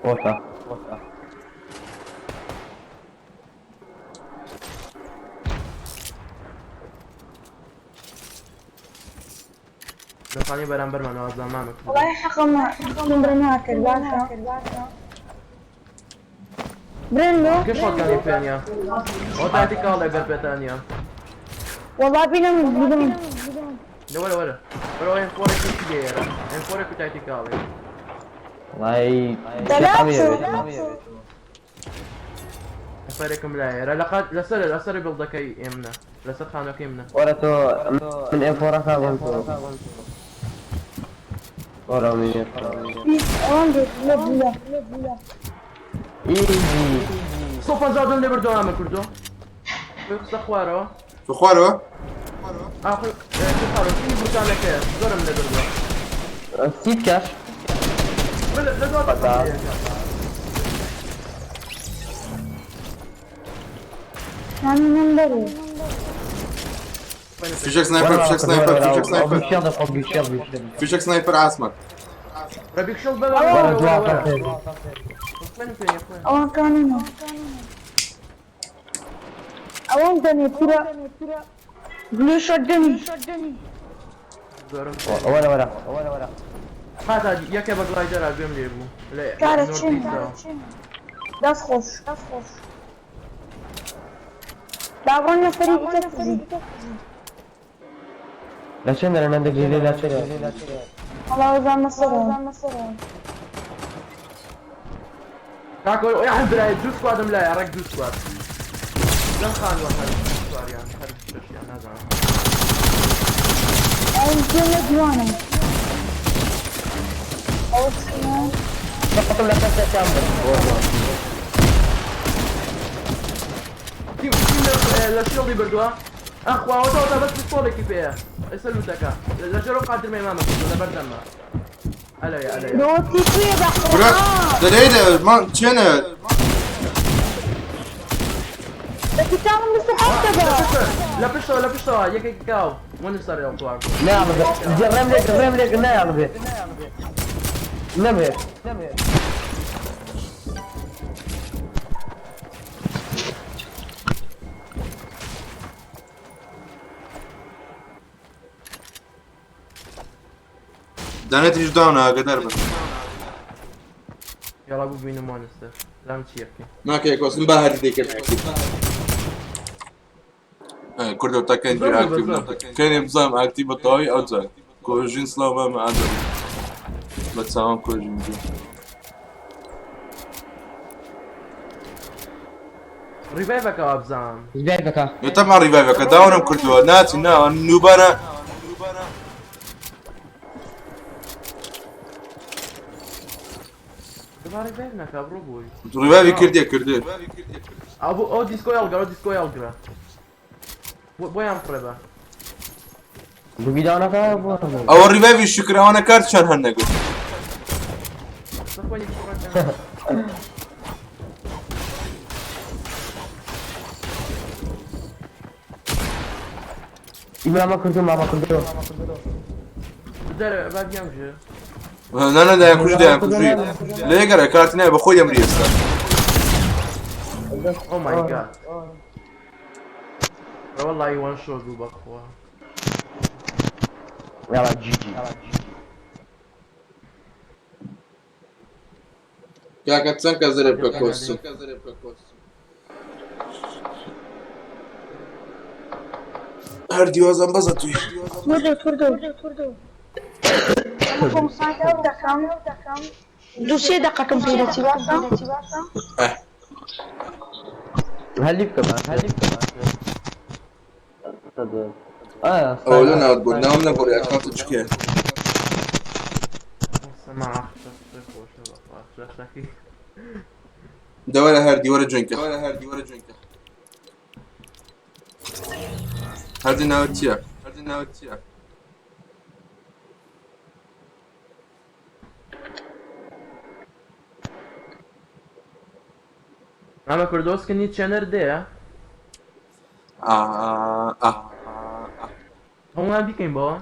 خۆشە. لە خانی بەرامبەرمانەوە زمانە. والله حەقم حەقم برناکرد باشە. برنلو. کێ شۆتگانی پێ نییە؟ ئەوە تاتی کاڵێ گەر پێتان نییە. والله بینم بینم. لە وەرە وەرە وەرە ئەم فۆرێکی چی لێرە ئەم فۆرێک و تاتی کاڵێ. وڵی نەفەرێکم لایەرە لە قات لەسەر لەسەر بڵدەکەی ئێمنە لەسەر خانەکەی منە. وەرە تۆ من ئێم فۆڕەکە بۆم تۆ. ئەوان دێت لە بووە. Easy. 150 لێ بردەوە ئەمە کردو. خۆی خستە خوارەوە. تۆ خوارەوە؟ ئا خۆی خستە خوارەوە. چینی بورکانەکەیە. زۆرم لێ بردووە. سیت کەش. لە دوا بەتا. مامی من بەرێ. فیشەک سنایپەر فیشەک سنایپەر فیشەک سنایپەر بشێڵ دەخۆ بشێڵ بشێڵ. فیشەک سنایپەر ئاسمان. ڕەبیک شڵ بەوە وەرە دوا وەرە. پێ. خوێنم پێ نییە، خوێن. ئەوان کانینە. ئەوان دەنێ پورە. گلو شۆت دەنی. زۆرم وەرە وەرە وەرە وەرە. هاتا یەکێ بە گلایدەرا گوێم لێ بوو. لە کارە چین. نۆرد دەست خۆش. داوان نەفەری دیکە کوژی. لە چێن دەرە نەندێک لێ لە چێن. وەڵا وەزانمە سەرەوە. کاکۆ یاحن برای دوو سکوادم لایە ڕێک دوو سکواد. لەم خانووە هەر چواریان هەر شەشیان نازانم. ئەو گوێ لە جوانە. ئەوە چییە؟ بەڵام لە کەسێکیان برد. تیم تیم لە شیڵدی بردووە. ئەخوا ئەوە تا بەس پستۆڵێکی پێیە. ئێستا لوتەکە. لە ژێرەوە قادرمەی مامە کردووە لەبەر دەمە. ئەلەوێ ئەلەوێ. لۆ تیپویە برا بەقورئان. دەلێ ما چێنە؟ لە کتابم بەسەر حەفتە بە. لە پشتەوە لە پشتەوە یەکێکی کاو. وەنی سەر هەڵتوار. ناڵبێ. ڕێم لێ ڕێم لێ ناڵبێ. نەبێ. دانێتیش داونە ئاگادار بن. یاڵا بوو بینم مانستەر. لام چی یەکەی. ناکەی کۆسم با هەردی دەیکرد ئەکتیڤ. کوردە تا کەنجی زۆر ئاکتیڤ زۆر. کەنێ بزانم ئاکتیڤ بە تەواوی ئەو جار. کۆژین سڵاو مامە ئادەم. بە چاوان کۆژین جوو. ڕیڤایڤەکەوە بزانم. ریڤایڤەکە. نێتەما ڕیڤایڤەکە داونم کردووە ناچی نا نوبارە دەبا ڕیڤایڤ نەکا بڕۆ بۆی. ڕیڤایڤی کردێ کردێ. ئەو بۆ ئەو دیسکۆی هەڵگرە ئەو دیسکۆی هەڵگرە. بۆیان فڕێ بە. بگی داونەکە بۆ. ئەوە ڕیڤایڤی شکر ئەوانە کارت چەند هەر نەگرت. سەخۆنی فڕەکە. مامە کردو مامە کردو. دەرە با بیان بژێ. نا نا دایان کوژی دایان کوژی. لێ گەڕێ کارتی نایە بە خۆی دەمری ئێستا. Oh my god. والله وان شوت بوو بەخوا. یاڵا GG. کاکە چەند کەس دەرێ بکە کۆستم. هەر دیوازم بەزە توی. وردە وردە. خۆم سایت دەکەم. دوو سێ دەقەکەم پێ دەچی باشە؟ هەلی بکە باش هەلی بکە باش. ئەوە لە ناوت بوو ناوم نەگۆڕی ئەکاونتت چکێ. سەما خۆشە بەخوا شاشەکەی. دەوەرە هەردی وەرە جوێنکە. هەردی ناوت چییە؟ هەردی ناوت چییە؟ مامە کوردۆسکنی چێنەر دێیە؟ ئا ئا هەمووان بیکەین بەوە؟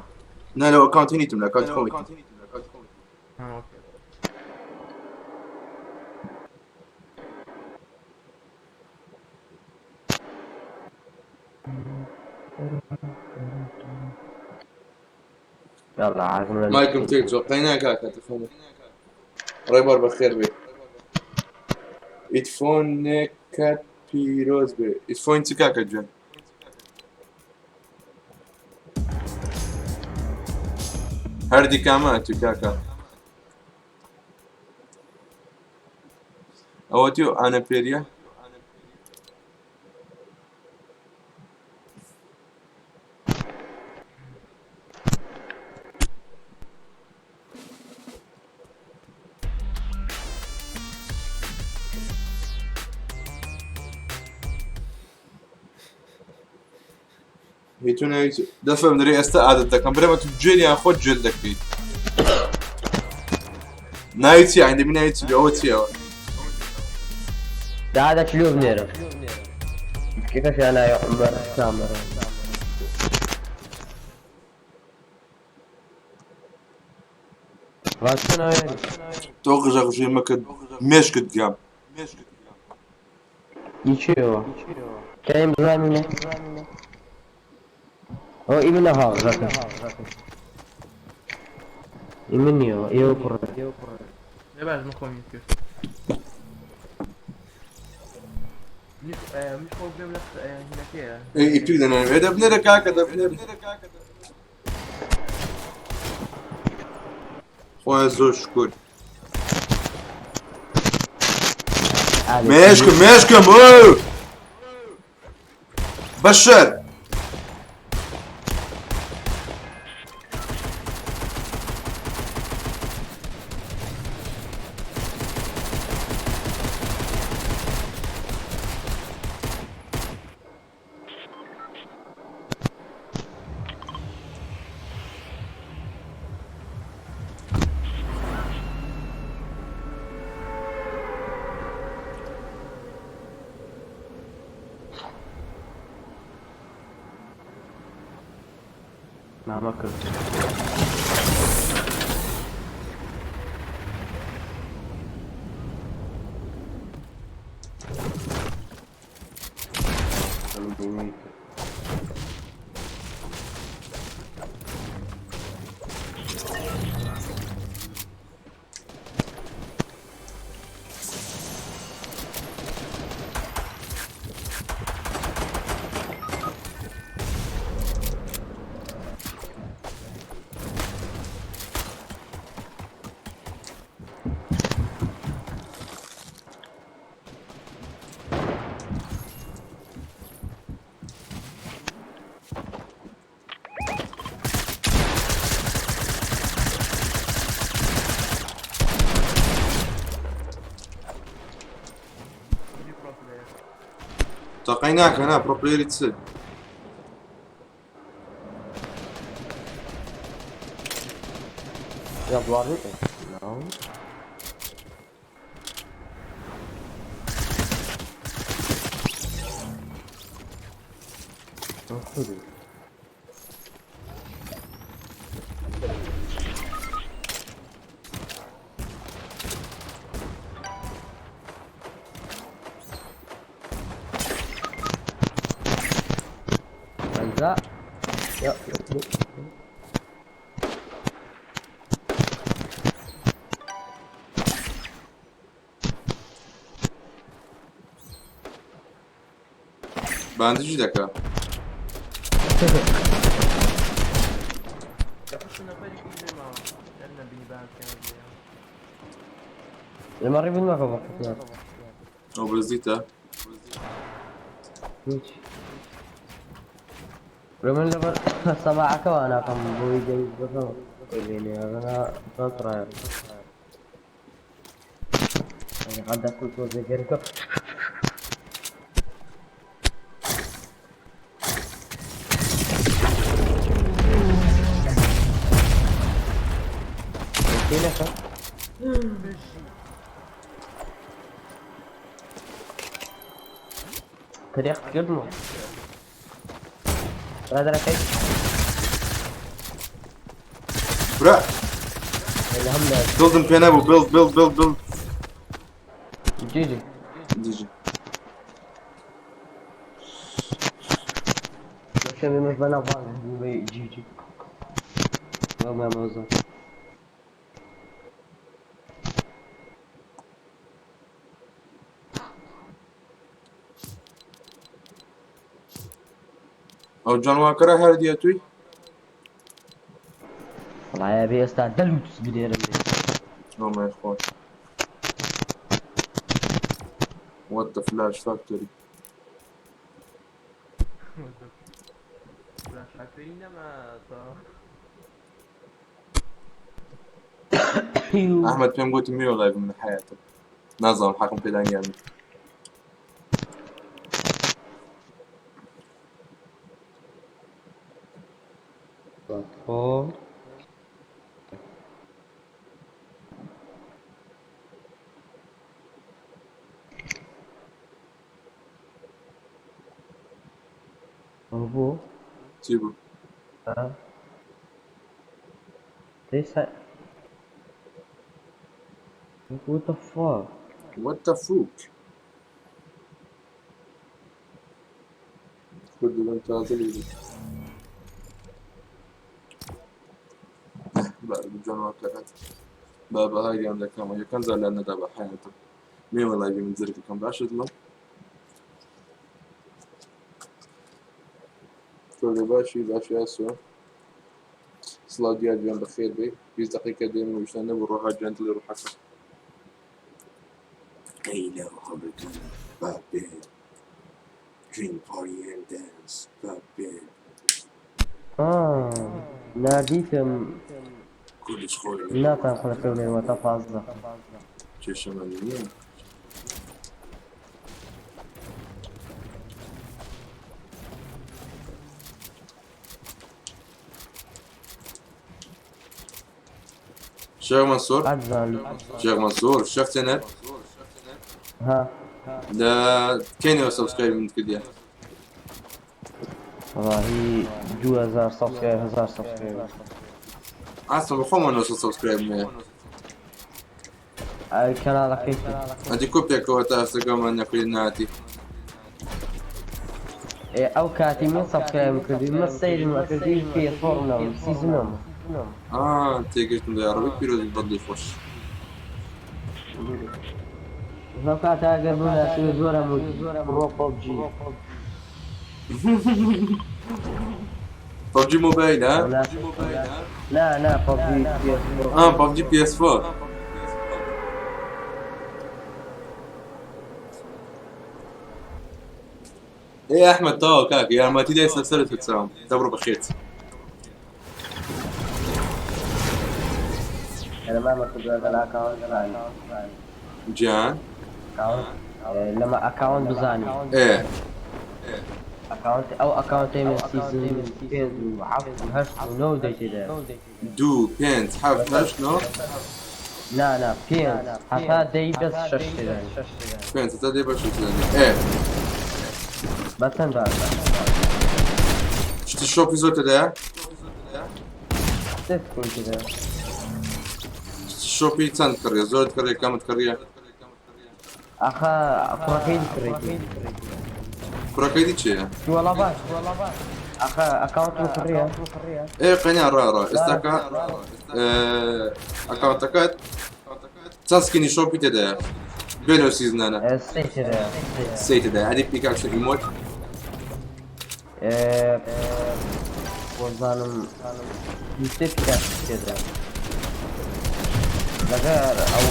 نا لەو ئەکاونتی نیتم لە ئەکاونتی خۆمی. ئۆکەی. یاڵا عازم لە مایکم تێک جۆ قەینا کاکە تفۆنە. ڕێبار بەخێر بێ. ئیتفۆنێکەت پیرۆز بێ. ئیتفۆن چ کاکە گیان؟ هەردی کامە ئەتوی کاکە؟ ئەوە تیو ئانە پێریە؟ هی تۆ ناوی چی؟ دەفەم دەرێ ئێستا عادەت دەکەم برێمە تو جێلیان خۆت جێل دەکەیت ناوی چی یانی دەبی ناوی چی بێ ئەوە چیەوە دادا چلو بنێرە کێکەشیان ناوی عومەر کامەران ڕاستە ناوی تۆ غژە غژێ مەکە مێشکت گام ئی چێوە کەیم بزانینە ئەو ئی منە هاغژەکە ئی من نییەوە ئێوە کوڕە لێ باش من خۆم کرد منیش خۆ گوێم لە هینەکەیە ئەی توی دەناوێ دەبنێرە کاکە دەبنێرە خۆیان زۆر شکر مێشکم مێشکم ئۆ بەشەر نامە کرد تەقەی ناکە نا پرۆ پلەیەری چ Ja, blad No. Like that. Yep. باندیجی دەکا لما ريبن ما فوق ئەو بەزیتە من لەبەر سەماعەکەوە ناکەم بۆی دەنگ بەکەم بینێ ئەنا بەتڕایە عندك كل تۆزێ گەرمە تێنەکە تریاق کردمەوە برادەرەکەی برا لە هەم لە بڵدم پێ نەبوو بڵد بڵد بڵد بڵد جیجی دیجی شەمی مش بەناو بانگ جیجی مامۆزە ئەو جانواکەرە هەر دیە توی وڵایە بێ ئێستا دەلوت بنێرم لێ. Oh my god. What the flash factory. احمد پێم گوتی میۆ لایڤ من حیاتم نازانم حەقم پێدانیان خۆ ئەوە بۆ چی بوو؟ ها ليس. What the fuck? What the fuck? کوردی بم تازە لێ جوان کەکات با بەهای گیان دەکەمەوە یەکەم جار لە نەدا بە حیاتم مێوە لایڤی من زرک بکەم باشە دڵم کوردی باشی باشی ئاسۆ سڵاو دیار گیان بەخێر بێ 20 دقیقە دێم و ویشتان نەبوو ڕۆحا گیان دڵی ڕۆحەکە Hello, Hooligan, Babin. Drink party and dance, Babin. آه نادیتم. کوردیش خۆی ناتان خولەکەونەوە تا 15. کێشەمان نییە. شێخ مەنسوور عەزان شێخ مەنسوور شێخ تێنەر ها لە کەینەوە subscribe من کردیە؟ والله 2000 subscribe، 1000 subscribe. ئاسم بەخۆمان 900 subscribe هەیە. کەناڵەکەی ئەدی کۆپێکەوە تا ئێستاکەمان نەکردی ناتی. ئەو کاتی من subscribe کردی من سەیرم ئەکردی پێ فۆڕم نەبوو season م. ئا تێگەشتم لە یاڕەبی پیرۆز بەدڵی خۆش. لەو کاتە ئەگەر بمناسی زۆرم وت بڕۆ PUBG. PUBG Mobile ها؟ نا نا PUBG PS. اه PUBG PS 4. ايه يا احمد طه كاك يا ما تيجي سلسلة تسام دبرو بخيت. لما ما كنت لەگەڵ account بزانی. جان account لەمە account بزانی. ايه account ئەو account ی من season پێنج و حەفت و هەشت و نۆ دەیتێدا. دوو پێنج حەفت هەشت نۆ. نا نا پێنج هەتا دەی بەس شەش تێدا. پێنج هەتا دەی بەس شەش تێدا ايه. بە چەند باشە؟ شتی shop ی زۆر تێدایە؟ سێ skin تێدا. shop ی چەند کڕیە؟ زۆرت کڕیە کەمت کڕیە؟ ئاخە کوڕەکەی کڕێتی. کوڕەکەی دی چییە؟ وەڵا باش ئاخە account م کڕیە. ئێ قەنیا ڕا ڕا ئێستاکە account ەکەت چەند skin ی shop ی تێدایە بێ لەو season انە؟ سێ تێدایە. سێ تێدایە. ئەدی pickaxe و emote؟ وەزانم سێ pickaxe تێدا لەگەر ئەو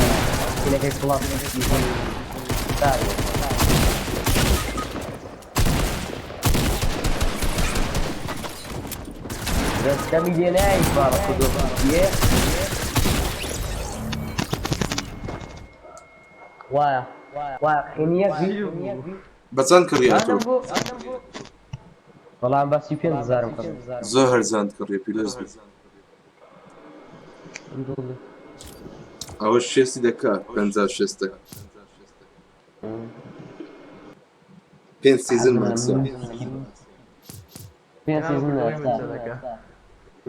skin ەکەی plus season داریە. بەس دەمی لێ نایەی باڵە کردۆ وایە وایە خینیەک بی. بە چەند کڕیە تۆ؟ بەڵام بە 35 هەزارم کڕی. زۆر هەرزانت کڕیە پیرۆز بێت. ئەوە شێستی دەکات پەنجا شێستە پێنج season max ە. پێنج season.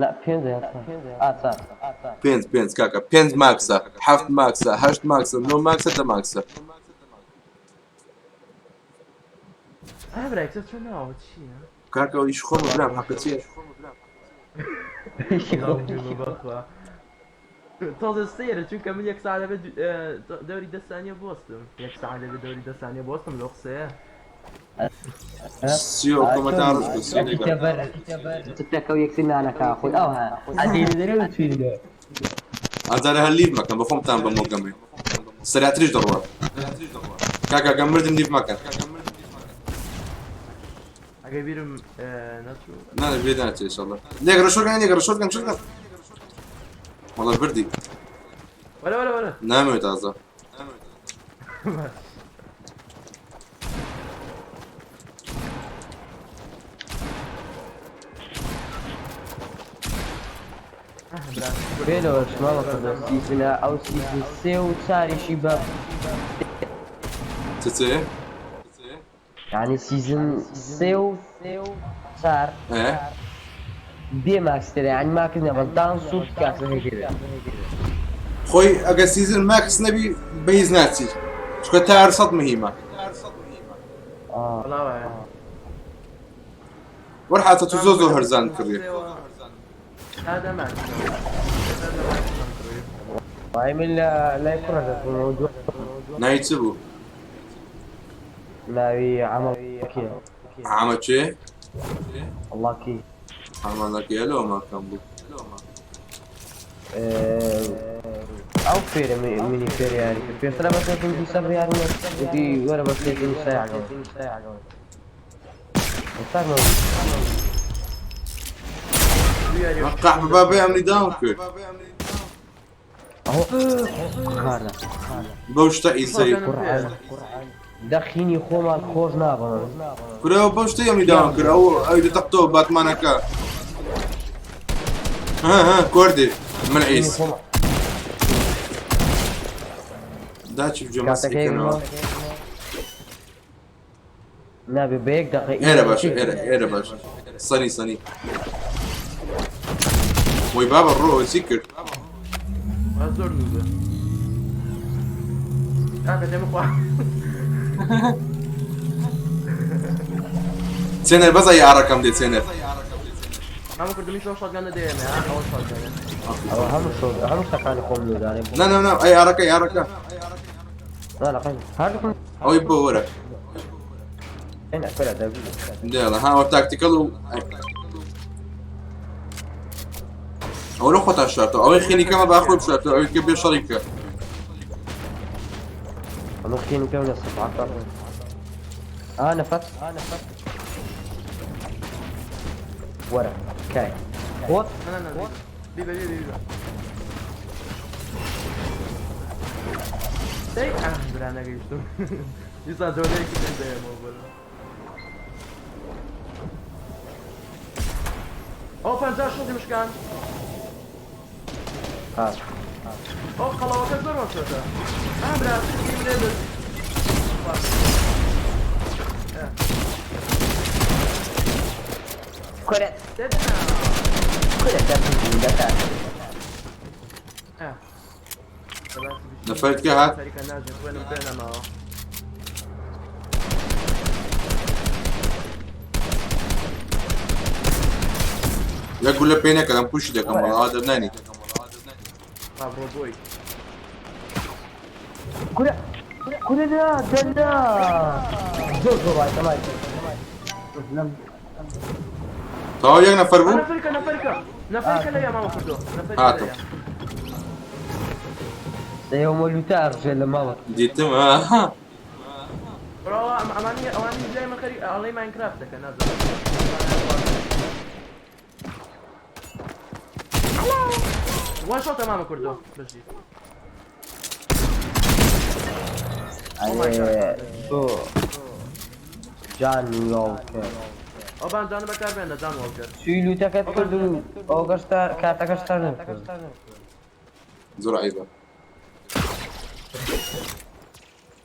لا پێنج ئاسا. پێنج پێنج کاکە پێنج max ە حەفت max ە هەشت max ە نۆ max ە 10 max ە. ئا برای کچە چۆن ناوە چییە؟ کاکە ئەو ئیش خۆمە برام حەقە چییە؟ بەخوا تازە سەیرە چونکە من یەک ساعت لەبێ دەوری 10 سانیە بۆستم، یەک ساعت لەبێ دەوری 10 سانیە بۆستم لەو قسەیە. سیۆ کۆمەتان ڕز بوو سیۆ لێگەڕ. تتەکە و یەکسی نانەکە خۆی ئەوها ئەدی دەرێ و توی ئەجارە هەر leave مەکەن بە خۆمتان بە مۆگەمێ سەراتریش دەڕوا کاکە گەم مردم leave مەکەن. ئەگەر بیرم نەچوو. نا بێ ناچێ ئینشەڵڵا لێگەڕ shotgun لێگەڕ shotgun shotgun وەڵا بردی. وەرە وەرە وەرە. نامەوێت تازە. بێ لەوەش مامە کوردۆ season ە ئەو season سێ و چاریشی بە چ چێ؟ یعنی season سێ و چار ئێ بێ max ترە یعنی max نیە بەس دانس و پیکاسەکەی پێ بێ. خۆی ئەگە season max نەبی بە هیچ ناچی چونکە تار سەد مهیمە. ئا. وەڵا وایە. وەرحاتە تو زۆر زۆر هەرزان کڕی. هذا ماكس هذا ماكس کڕی. وای من لە لای کوڕە دەچوومەوە دوو ناوی چ بوو؟ ناوی عەمەڵ کێ؟ عامە چێ؟ وەڵا کی؟ عامەڵەکەی لەوە ماکەم بوو. ئەو فێرە منی فێرە یاری کرد. پێشتر بە سێتم دوو سەبر یاری نەکرد. وتی وەرە بە سێتم سەیعەکەم. ئێستا نەوە. قەحبە بابەی ئەمنی داوم کرد. ئەوە خارە. بەو شتە ئیزەی. دەخینی خۆمان خۆش نابن. کورە بەو شتەی ئەمنی داوم کرد. ئەو ئەوی دەتەقتەوە باتمانەکە. ها ها کوردی من عیس. خۆمان داچی بجێ کاتەکەی مەسیکەنەوە. نابێ بە یەک دەقە ئێرە باشە ئێرە ئێرە باشە. سەنی سەنی. وەی بابە ڕۆ چی کرد؟ زۆر نووزە. کاکە دێمە خوا. چێنەر بەس ئەی ئارەکەم دێ چێنەر. مامە کوردمی شەو شۆتگەنە دێمێ ها ئەوە شۆتگەنە. ئەوە هەموو شۆ هەموو شتەکانی خۆم لێدانێ. نا نا نا ئەی ئارەکە ئەی ئارەکە. نا لە قەی هەردووکم ئەوەی بۆ وەرە. ئێنا کورە دەبی. دێڵە ها ئەوە تاکتیکەڵ و ئەوە لە خۆتان شارتەوە ئەوەی خێنی کەمە با خۆی بشارتەوە ئەوەی کە بێ شەڕی بکە. ئەمە خێنی کەم لە سەفعەکە. ئا نەفەر وەرە کای خۆت نا نا نا بیبە بیبە بیبە. دەی ئاه برا نەگەیشتم. دیسان جۆلەیەکی تر دەیەمەوە بەرە. ئەو پەنجا شڵی مشکان. ها ئەو قەڵەوەکە زۆر وەسەتە. ئاه برا سکیم لێ برد. کورە دەدا. کورە دەبی دەکات. ئاه. نەفەرت کە هات؟ خەریکە ناژێ خوێنم پێ نەماوە. یەک گولە پێ نەکەم پوشی دەکەم وەڵا دەرنانی. ئا بڕۆ بۆی. کورە کورە نا دەنا زۆر زۆر وای تەمای. تەواو یەک نەفەر بوو؟ نەفەرکە نەفەرکە نەفەرکە لەویا مامە کوردۆ. نەفەرکە هاتم. لەویا. سێومە لوتە ئەڕژێ لە ماڵە. دیتم ها. بڕۆ ئەمانی ئەوانی لای من خەریک ئەڵێی ماینکرافت دەکەن نازانم. وان شۆتە مامە کوردۆ بژی. ئەرێ تۆ جان واڵکەر. ئەو بان جانە بەکاربێن لە جان واڵکەر. چووی لوتەکەت کرد و ئەو گەشتە کارتەکەشتا نەکرد. زۆر عیبە.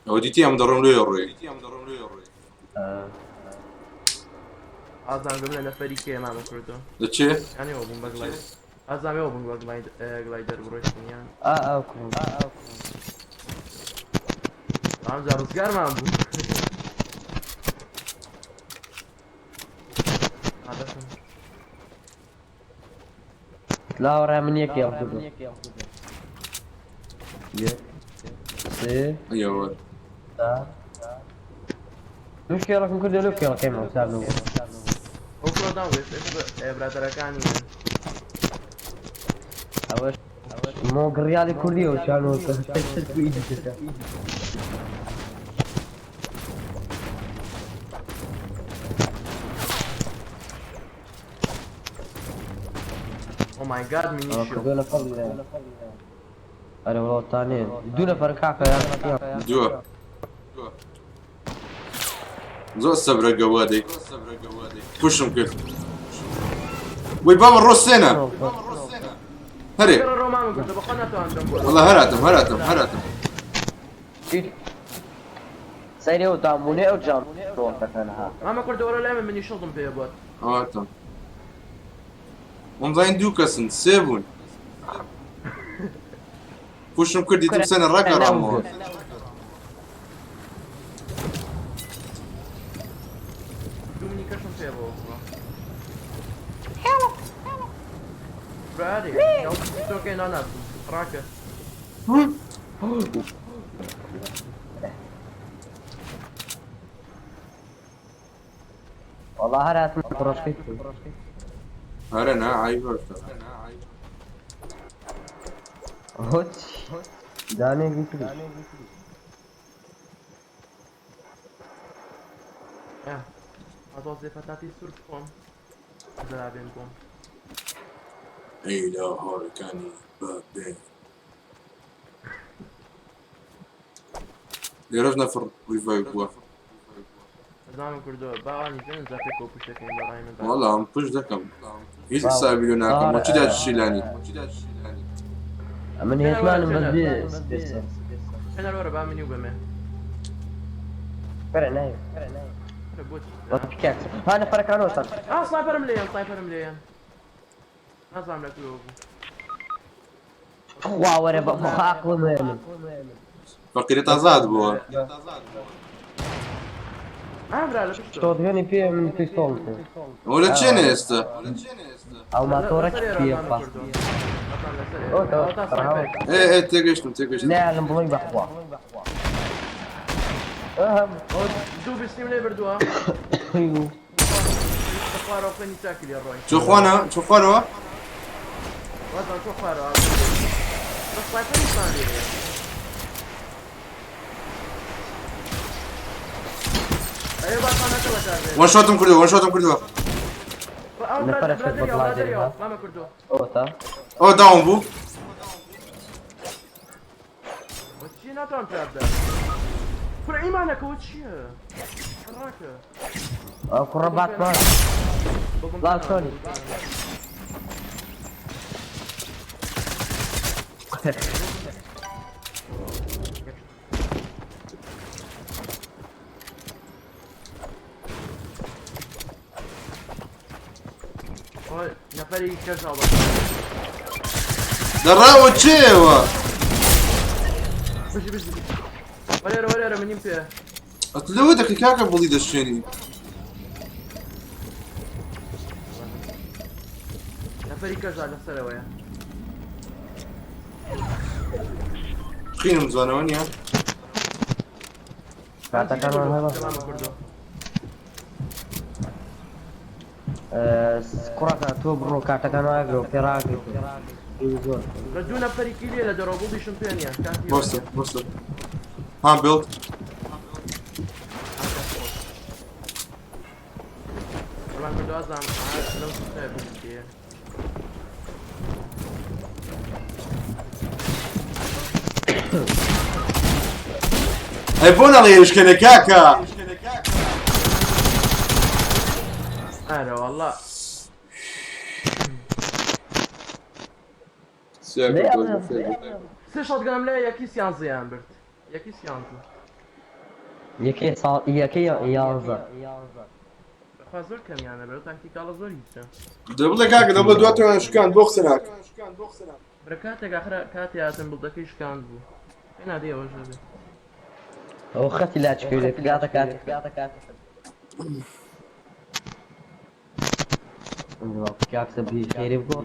ئەوە دیتی ئەم دەڕۆم لێ ڕۆی. ئازانگم لە نەفەری کێ مامە کوردۆ. لە چێ؟ یانی ئەوە بووم بە گڵای. ئازام ئەوە بووم بە گلایدەر بڕۆیشتن یان. ئا ئەو کوڕ. ئەمجا ڕزگارمان بوو. ئادەتم. لاوەڕای من یەک یەڵ کردو. یەک سێ ئەیەوە. چوار. دوو کێڵەکم کردو لەو کێڵەکەی مەوسار نەبوو. ئەو کوڕە داو بێت برادەرەکانی من. ئەوەش مۆگڕیالی کوردیەوە چانەوە دەکە. Oh my god مینی شیڵ. دوو نەفەر لێ. ئەرێ وڵاتانێ دوو نەفەر کاکە دووە. زۆر سەبرە گەوادەی. پوشم کرد. وەی بابە ڕۆ سێنە. هەرێ گەڕە مامە کوردۆ بەخوا ناتوانم دەم بۆ والله هەراتم هەراتم هەراتم. سەیری ئەو دامونێ ئەو جام ڕۆڵەکەنها. مامە کوردۆ وەرە لای من منی شڵدم پێ بۆت. ئەواتم. وەمزانین دوو کەسن سێ بوون. پوشم کردی تم سەنە ڕاگەڕامەوە. دوو منی کەشم پێ بۆ. برادی تۆکەی ناناسم ڕاکە. والله هەر هاتم ڕۆژکەی هەرە نا عیبەشتە. هۆچ دانێکی تری. ئەتۆزێ پەتاتی سوور بخۆم زرابێن بۆم. ئەی لە هاڕەکانی بابێ. لێرەش نەفر ریڤایڤ بووە. زانم کوردۆ باوانی زێن زەپێک و پشتەکەین بەڕای من. والله ئەم پشت دەکەم. هیچ حسابی لۆ ناکەم. وەچی داچ شیلانی. من هێتمانم بەس بێ چەنەر وەرە با منی و بەمێ. بەرە نایە. وەرە بۆچی؟ پیکاکس ها نەفەرەکانەوەتان. ئا سنایپەرم لێیان سنایپەرم لێیان. نازانم لە کوێوە بوو. خوا وەرە بە خوا عەقڵم هەیە من. فەقیرەت ئازاد بووە. ئا برا لە پشتەوە. شۆتگەنی پێ من پیستۆڵم پێ. ئەوە لە چێنێ ئێستا؟ ئەو ماتۆڕە پێ خوا. ئێ ئێ تێگەشتم تێگەشتم. نایەڵم بڵێی بەخوا. ئەهم دوو بیستیم لێ بردووە. خوارەوە خوێنی چاکی لێ ڕۆی. چۆ خوانە چۆ خوارەوە؟ وازان چۆ خوارەوە. بە سنایپەریشمان لێیە. ئەرێ باسانەکە بەکاربێنە. وەن شۆتم کردووە وەن شۆتم کردووە. ئەو نەفەرە برادەریەوە، بەڵا برادەریەوە، دەرێ. مامە کوردۆ. ئەوەتا. ئەوە داوم بوو. چی ناتوانم پێ بدەم؟ کوڕە ئیمانەکەەوە چییە؟ ڕاکە. ئەو کوڕە باتمان. لا چۆنی؟ نەفەری کەس هەڵبەت. دەڕاوە چێوە؟ بژی بژی. وەرێرە وەرێرە منیم پێ. ئەت لەوە دەکەی کاکە بڵی دەشێنی. نەفەری کەژا لەسەرەوەیە. خینم جوانەوە نییە؟ کاتەکانمان هەبە. مامە کوردۆ. کوڕەکە تۆ بڕۆ کارتەکان ڕاگرەوە پێ ڕاگری. زۆر. لە دوو نەفەریکی لێ لە دەرەوە بڵیشم پێ نییە. کاتی بۆستە بۆستە. ها بڵد. مامە کوردۆ ئازام لەو سوستەیە بڵیشیە. ئەی بۆ نەڵێ هێرشکەنە کاکە؟ ئارە والله. سێ شۆتگەنم لێ یەکی سیانزەیان برد. یەکی سیانزە. یەکەی ساڵ یەکەی یانزە. بەخوا زۆر کەمیانە بەرەو تاکتیکاڵە زۆر هیچە. دەبڵێ کاکە دەبڵێ دواتران شکان بۆ قسە ناکە. برا کاتێک ئاخرا کاتی هاتن بڵدەکەی شکاند بوو. پێ نادەیەوە ژەبێ. ئەو خەتی لاچکەوێت کاتە کات. کاکسە بی خێری بکۆ.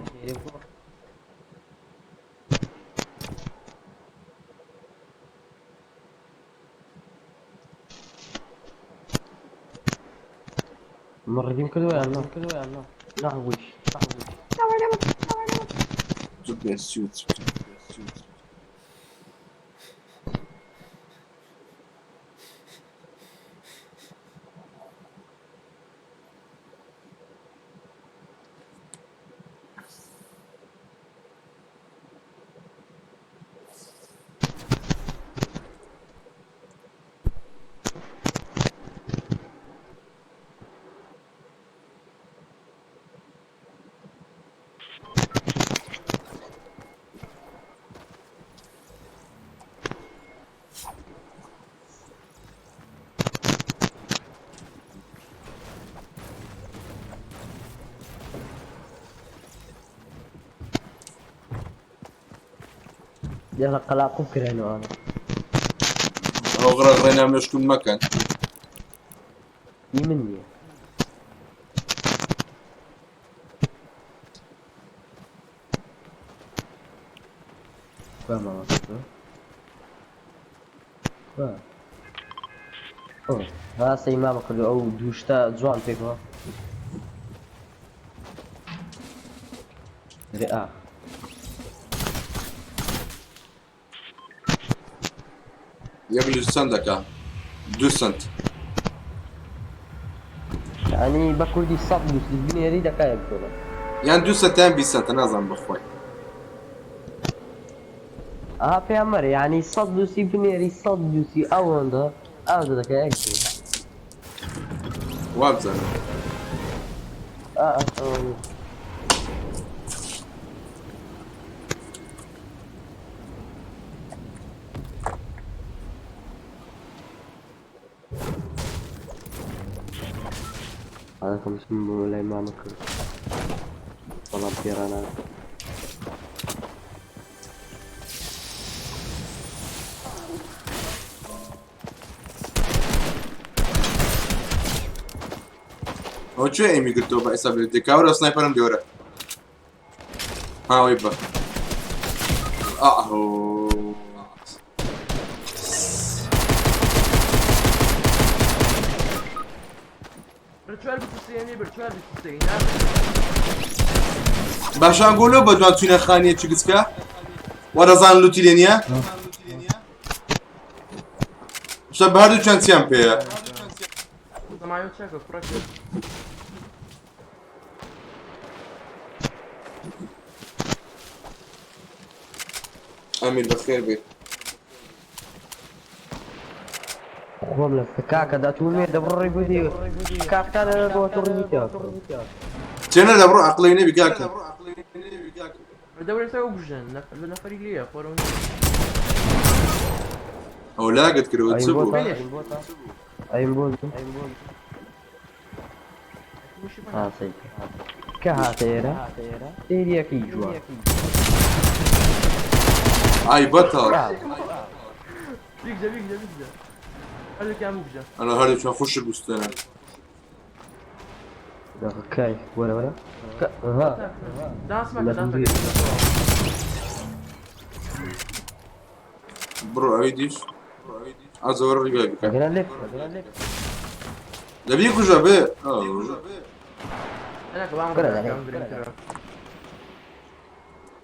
مڕگیم کردووە یان نا؟ نەعویش. زۆر سوود. یاڵا قەلاقوم کرێنەوە. ئەو غڕە غڕێ مێشکم مەکەن. ئی من نییە. کوا مامە؟ کوا؟ ئۆ ها سەی مامە کردو ئەو دوو شتە جوان پێکەوە. دەرێ ئا. یەک لوس چەند دەکا؟ دوو سنت. یعنی بە کوردی 100 لوس بنێری دەکا یەک دۆلار. یان دوو سنت یان 20 سنتە نازانم بەخوای. ئەها پێیان مەرێ یعنی 100 لوسی بنێری 100 لوسی ئەوەندە ئەوەندە دەکا یەک دۆلار. وابزانم. ئا ئا ئەوە. عادەتەن بچم بۆ لای مامە کرد بەڵام پێڕانە. ئەوە کوێ ئێمی گرتەوە بە ئێستا بێت کاورە سنایپەرم دیوەرە. ها وەی بە. ئاهۆ. بر چوار 23 بر چوار 23 باشان گۆلۆ بە دوان چوینە خانیە چ گچکە؟ وەرەزان لوتی لێ نییە؟ شە بە هەردوو چەند چیان پێیە؟ زمایو چەکە کوڕەکە. ئەمیر بەخێر بێ. خۆم لە کاکە دەتومێ دەبڕی بودی کاکتان بۆ توڕی بوتیا. چێنە دەبڕۆ عەقڵی نەبی کاکە. دەورێ سەر بژن نەفەری لێیە خۆرەوە. ئەو لاگت کردەوە چ بوو؟ ئەیم بۆ ها سەی کە هاتە ئێرە سەیریەکەی جوان. ئای بەتەڵ. بیگجە بیگجە بیگجە هەردووکیان بگجە. ئەنا هەردووکیان خوشک گوستێنە. کای وەرە وەرە ها داس مەکە داس مەکە. بڕۆ ئەوی دیش. ئازەوەرە ڕیگای بکە. ئەگەران لێ دەبی کوژە بێ. ئەنەکە بام کورە دەرێ.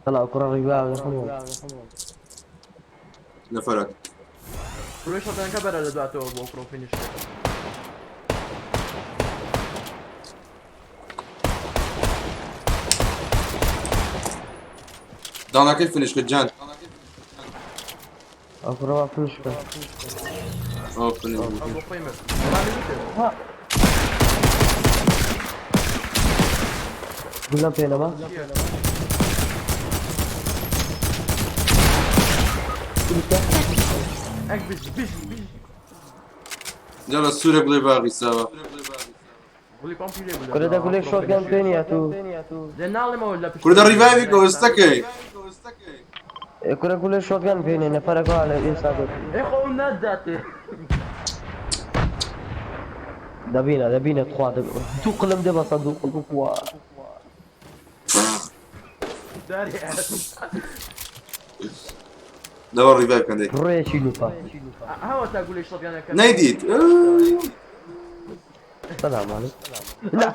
طلع کوڕە ڕیبا نەفەرەت. ڕووی شەتەنەکە بەرە لە دواتەوە بۆ کوڕ فینیش. داڵەکەی فینیش کرد جان. ئەو کوڕە وا فنش بکە. ئەو فینیش بوو. ئەو بۆ خۆی مرد. وەڵامی بکە. ها گولەم پێ نەما. ئەک بژی بژی بژی. جا لە سوورە بڵێ باغی ساوە. گوڵی پەمپی لێ بوو لە کورە دە دوا، گولەی کوڕ شۆتگەن فینیش. پێ نییە تو. دە ناڵێمەوە لە پشت. کورە دە ڕیڤایڤی کە وەستەکەی. کورە گولەی شۆتگەن پێ نییە نەفەرەکە لە ئێستا گوت. ئێ خۆ ئەو ناداتێ. دەبینە دەبینە تخوا دوو قلم دێ بەسە دوو قلم خوا. داری دەوە ڕیڤایڤ کەن دەی. ڕێکی لوپە. هەوە تا گولەی شەتگەنەکە. نەیدیت. سلام عليكم. لا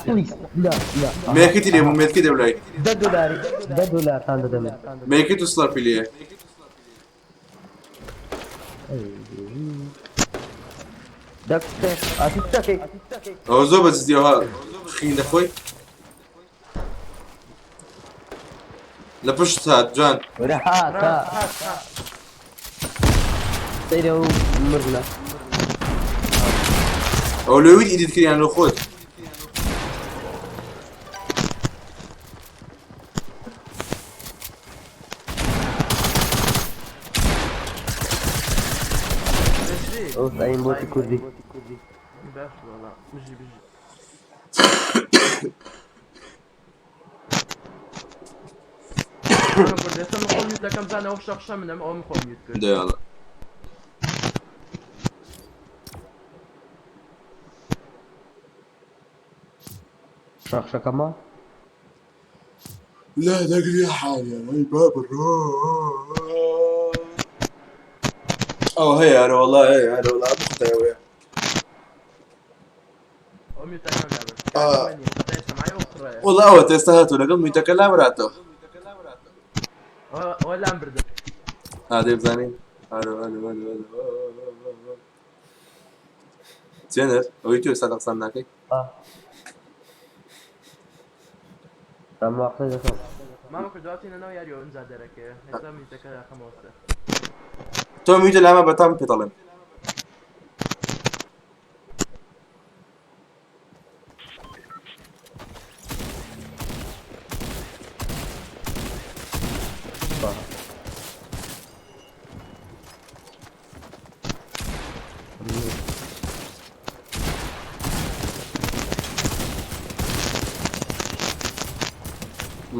بليز لا لا. مێکیتی لێ بوو مێتکی دەولای. دە دۆلاری دە دۆلارتان دەدەمێ. مێکیت و سڵاپی لێیە. دە ئەتوو دەکەی. ئەوە زۆر بە جدیەوە خین دەخۆی. لە پشت هات جان. وەرە هاتە هات هات. سەیرە و مردنە. ئەو لەویت ئیدیت کردیان لە خۆت. بژی. ئەو ئەیم بۆتی کوردی. باش وەڵا بژی بژی. ئەمە کوردێستا من خۆم mute دەکەم زانەوە شەخشە منم ئەوە من خۆم mute کرد. دەیاڵە. شەخشەکەمە؟ لا دەگری حاڵە ئەی بابە ئەو هەیە ئەرە وەڵا هەیە ئەرە وەڵا بختەوەیە. ئەو mute ەکەم لابرد. آه. کاکە من نییە. تا ئێستا معای ئەو خڕەیە. وەڵا ئەوە تێستا هاتوو لەگەڵ mute ەکە لابراتەوە. ئەوە لام بردە. ئادەی بزانین. ئەرە ئەرە ئەرە ئەرە. جێنەر ئەوەی تۆ ئێستا قسان ناکەی؟ ئەمە قسە دەکەم. مامە کردووە بچینە ناو یاریەوە ئینجا دەرەکەیە. ئێستا mute ەکە داخەمەوە سەر. تۆ mute ە لامە بەتام پێ دەڵێم.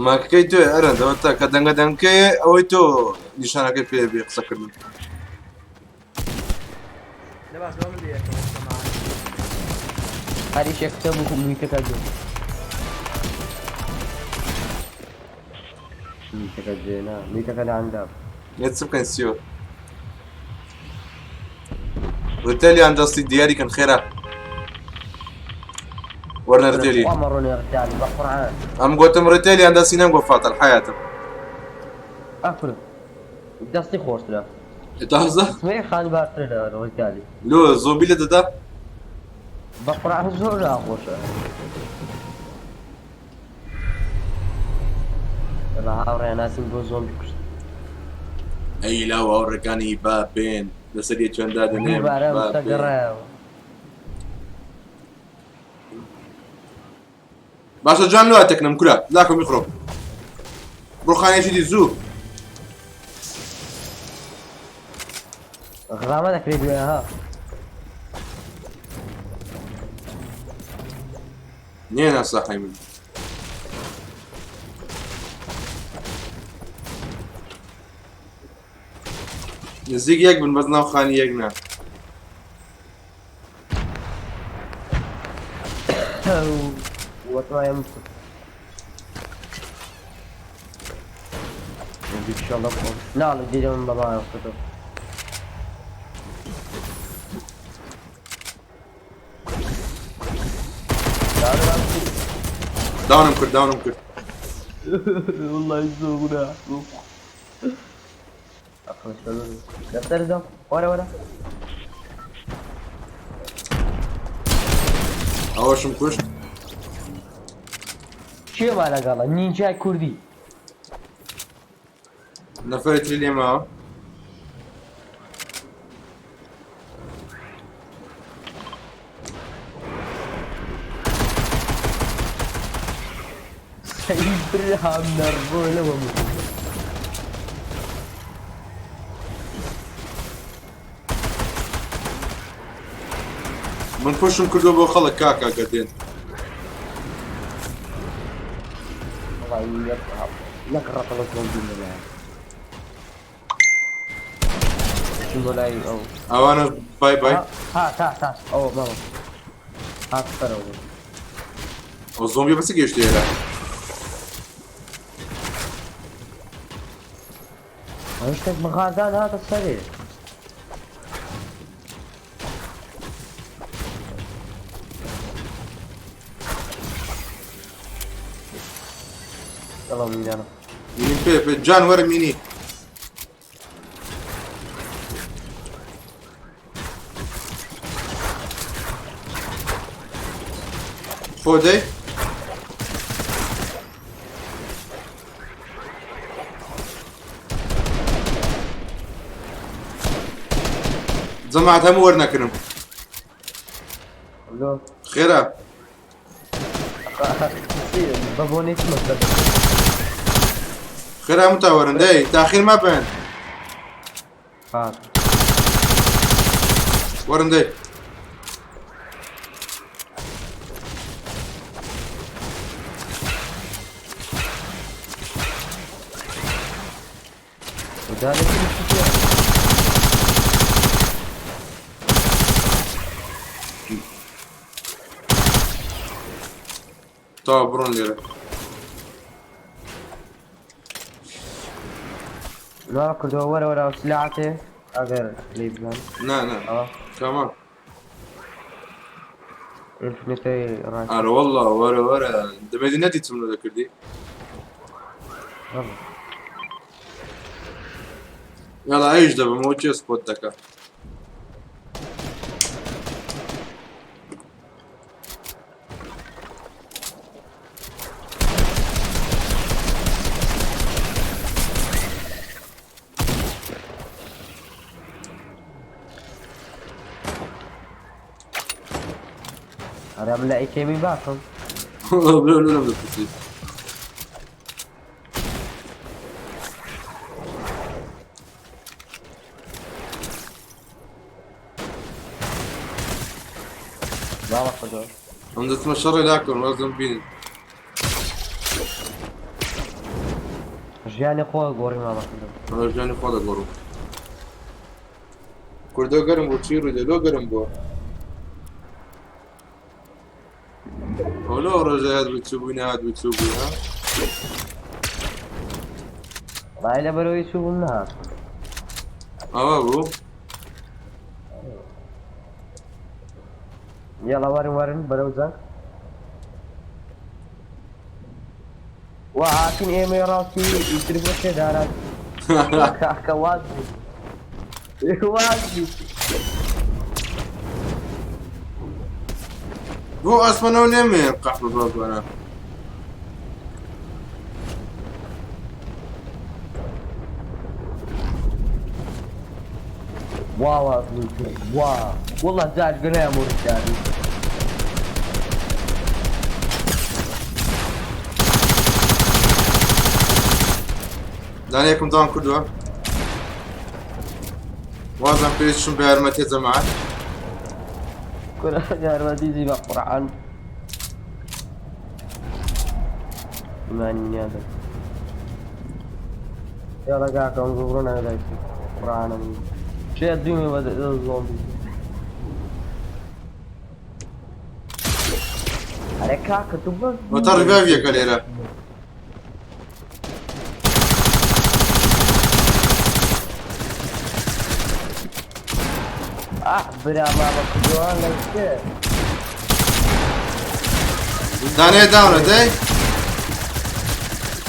ماکەکەی تۆ ئەرەند ئەوە تا کە دەنگە دەنگکەیە ئەوەی تۆ نیشانەکەی پێ بێ قسەکردن. لە باش ئەوە من لێ یەکەم ئێستا معای. هەریشێک کتێب و mute ەکە جێ. mute ەکە جێ نا mute ەکە لە عەندا. نێت چ بکەین سیۆ؟ ڕیتێلیان دەستی دیاری کەن خێرا. وەرنە ڕیتێلی. خوا مەڕۆنێ ڕیتالی بە قورعان. ئەم گوتم ڕیتێلیان دەستی نەم گۆ فاتەل حیاتم. ئەفر دەستی خۆشترە. تازە؟ سمەی خانی باشترە لە ڕیتالی. لۆ زۆمبی لە دەدا؟ بە قورعان زۆر ناخۆشە. لە هاوڕێیان ناسین بۆ زۆمبی کوشت. ئەی لاو هاوڕێکانی با بێن لەسەر یەکیان دادەنێم دووبارە با مستە بێن. گەڕایەوە. باشە جوان لۆ تەکنم کورە لاکۆ میخرۆ. ڕۆخانێکی دی زوو. غرامە دەکرێت دوێ ها. نییە ناساحی من. نزیک یەک بن بەس ناو خانی یەک نا. وەتوایە مستە. إن ناڵێ دیرم بە ماوە خۆتە. داونم کرد داونم کرد. والله زۆر لەسەر دەم وەرە وەرە. ئەوەشم کوشت. کێ ما لەگەڵە نینجای کوردی. نەفەری تری لێ ماوە. برام نەڕبۆ لەوە من پشم کردووە بۆ خەڵک کاکا گەردێن. والله یەک ڕەتەڵە زۆمبی لەلایە. چون بۆ لای ئەو. ئەوانە بای بای. ها تا تا ئەوە ماوە. هات سەرەوە. ئەو زۆمبی بەچ گەیشتە ئێرە؟ ئەو شتێک بەغاردان هاتە سەرێ. يلا مينانا. مینی پێ پێ جان وەرە مینی. خۆ دەی؟ جەماعەت هەموو وەرنەکردم. لۆ خێرا. بە بۆنەی چ مەسەلە؟ خێرا هەموو تا وەرن دەی تاخیر مەبن. هات. وەرن دەی. تەواو بڕۆن لێرە. نا کردەوە وەرە وەرە ئەو سلاحەتێ ئەگەر لێی بگەم نا نا ئەوە کاما ئینفنیتەی ڕای ئارە والله وەرە وەرە دەمێدی نەدیتم لە دەکردی بەڵێ. یاڵا ئەویش دەبم ئەو کێ سپۆت دەکا ئەرێ من لە ئەیکێمی باشم لەو لەم دەپرسی مامە کردەوە ئەم دەچمە شەڕێ لاکەم وازم بینن ژیانی خۆ گۆڕی مامە کردەوە ئەمە ژیانی خۆ دەگۆڕم کوردۆ گەرم بوو چی ڕووی لۆ گەرم بووە ئەو لۆ ڕۆژە هات بوو چوو بووی نەهات بوو چوو بووی ها وڵای لەبەرەوەی چوو بووم نەهات ئەوە بوو یاڵا وەرن وەرن بەرەو جەنگ وا هاتین ئێمەی ڕاستی ئیتر بۆ سێداران کاکە واز بوو واز بوو بۆ ئاسمانەوە نێمێ قەحبە بابانە وا واز بوو وا والله جار گەنای مورجاری دانەیەکم داوام کردووە وازم پێویست چون بە یارمەتیە جەماعەت کورە یارمەتی جی بە قورعان ئیمانی منیان دەکرد یاڵا کاکە ئەم زوو بڕۆ ناوی دایکی قورعانە من شێ دوومی بە زۆمبی ئەرێ کاکە تو بەس وەتا ڕیڤایڤ یەکە لێرە ئاه برا مامە کردووە لە شێ دانەیە داونە دەی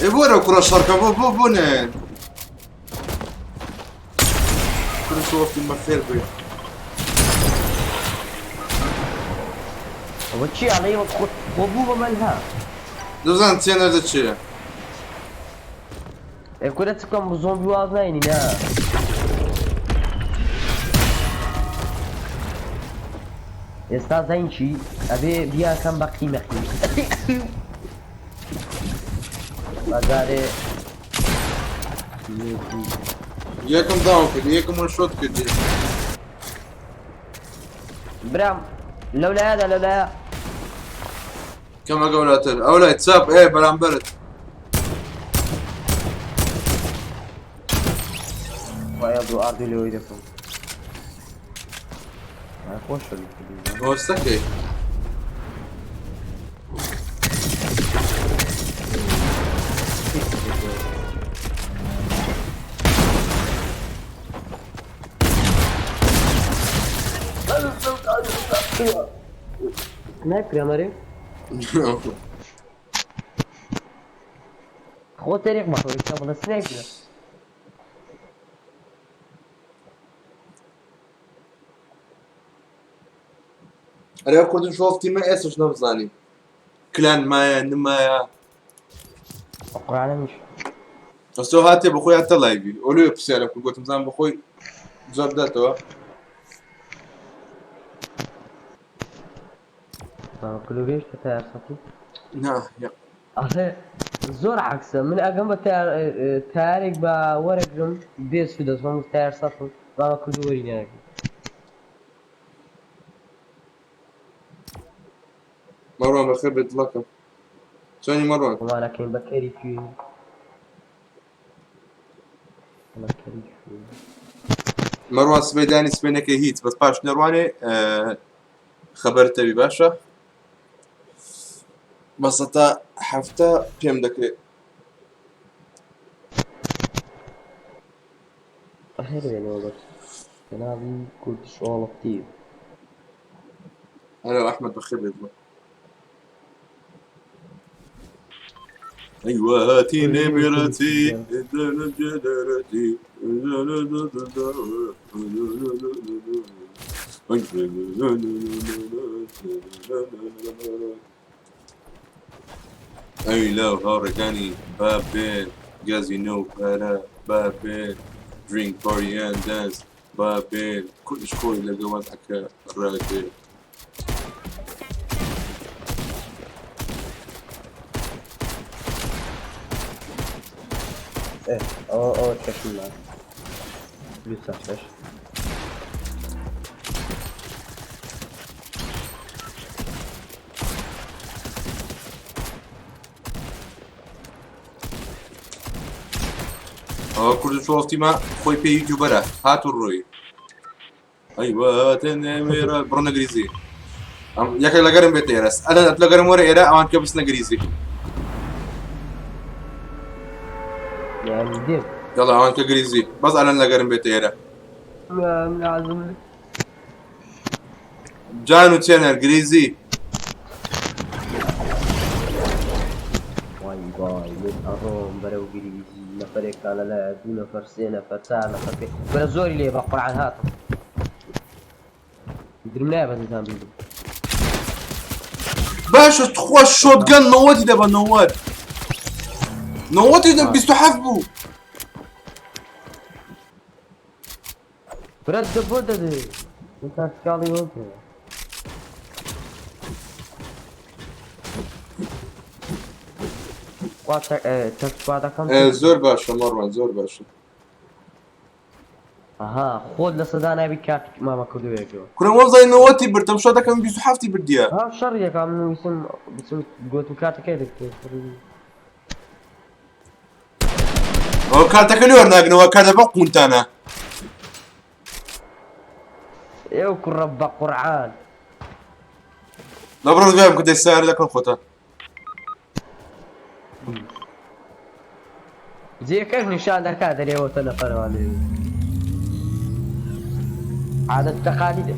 ئێ بۆرە کوڕە شەڕکە بۆ بۆ بۆ نێ کوڕە سۆفتی مەخێر بێ ئەوە چی ئەڵێ خۆ خۆ بوو بە مەلها دەزان چێ نەردە چێ ئێ کورە چ بکەم زۆمبی واز ناینی نا ئێستا زین چی ئەبێ بیانکەم بە قیمە قیم بەجارێ یەکم داون کرد یەکم وان شۆت کردی برام لەولایەدا لەولایە کەمە گەورەتر ئەو لای چەپ ئێ بەرامبەرت وایە دوو ئاردی لەوەی دەکەم خۆشە هۆستەکەی سنایپ کرام ئەرێ خۆ تەریق مەخۆ ئێستا بڵێ سنایپ کرا ئەرێ ئەو کوردن شۆفتی من ئێستش نەمزانی کلان مایە نمایە قورئانە میش ئەستۆ هاتێ بەخۆی هاتە لایڤی ئۆلوێ پرسیارم کرد گوتم زان بەخۆی جواب داتەوە کلو گەیشتە تەیار سەتی نا یا ئەڵێ زۆر عەکسە من ئەگەم بە تەیارێک بە وەرەگرم بێ سوود دەچم تەیار سەتم بابە کوردی وەری ناگرم مەڕوان بەخێر بێت دڵەکەم چۆنی مەڕوان خۆمانەکەین بە کەری کوێ. مەروان سبەی دانی سبەینەکەی هیچ بەس پاش نەڕوانێ خەبەر تەوی باشە بەسەتا هەفتە پێم دەکرێت. بەخێربێنەوە بەس کەناڵی کوردش ئۆڵ ئۆف تیڤ. هەلو ئەحمەد بەخێر بێت بۆ أيوة هاتي نمرتي أي لا هاركاني بابين جازينو بارا بابين drink party and dance بابين كل شوي لقوات حكا الراجل. ئەوە ئەوە چەشمە دوو شەش. ئەوە کوردش وڵتیمە خۆی پێ یوتیوبەرە هات و ڕۆی. ئەیوە تەنێرە بڕۆ نەگریزی. یەکێک لەگەرم بێت ئێرە ئەلەن لەگەرم وەرە ئێرە ئەوان کە بچنە گریزی. یان دێم. یاڵا ئەوان کە گریزی بەس ئەلەن لەگەرم بێت ئێرە. من عزم جان و چێنەر گریزی. وای وای من ئەڕۆم بەرەو گریزی نەفەرێکتان لەلایە دوو نەفەر سێ نەفەر چار نەفەر پێ بەرە زۆری لێ بە قورعان هاتم درم نایە بەدەستان بیبم. باشە تخوا شۆتگەن نەوەتی دەبە نەوەت نەوەتی دە 27 بوو. برات دە بۆ دەدێ من تاکتیکاڵی وەم پێ. وا تەک سوادەکەم زۆر باشە مەڕوان زۆر باشە. ئەها خۆت لە سەدا نابی کارتی مامە کردوویەکەوە. کورە وەزای نەوەتی بردم شۆتەکەم 27 بردیە. ها شەڕ یەکا من ویستم بچم گۆتم کارتەکەی دەکرێت. ئەوە کارتەکە لێ وەرناگرنەوە کارتە بە قونتانە. ئێو کوڕە بە قورعان. لە بڕۆ دوام کە دەی سار لەکەم خۆتە. جێکەش نیشان دەکات دەرێوەتە نەفەرەوە لێ. عادەت تەقالیدە.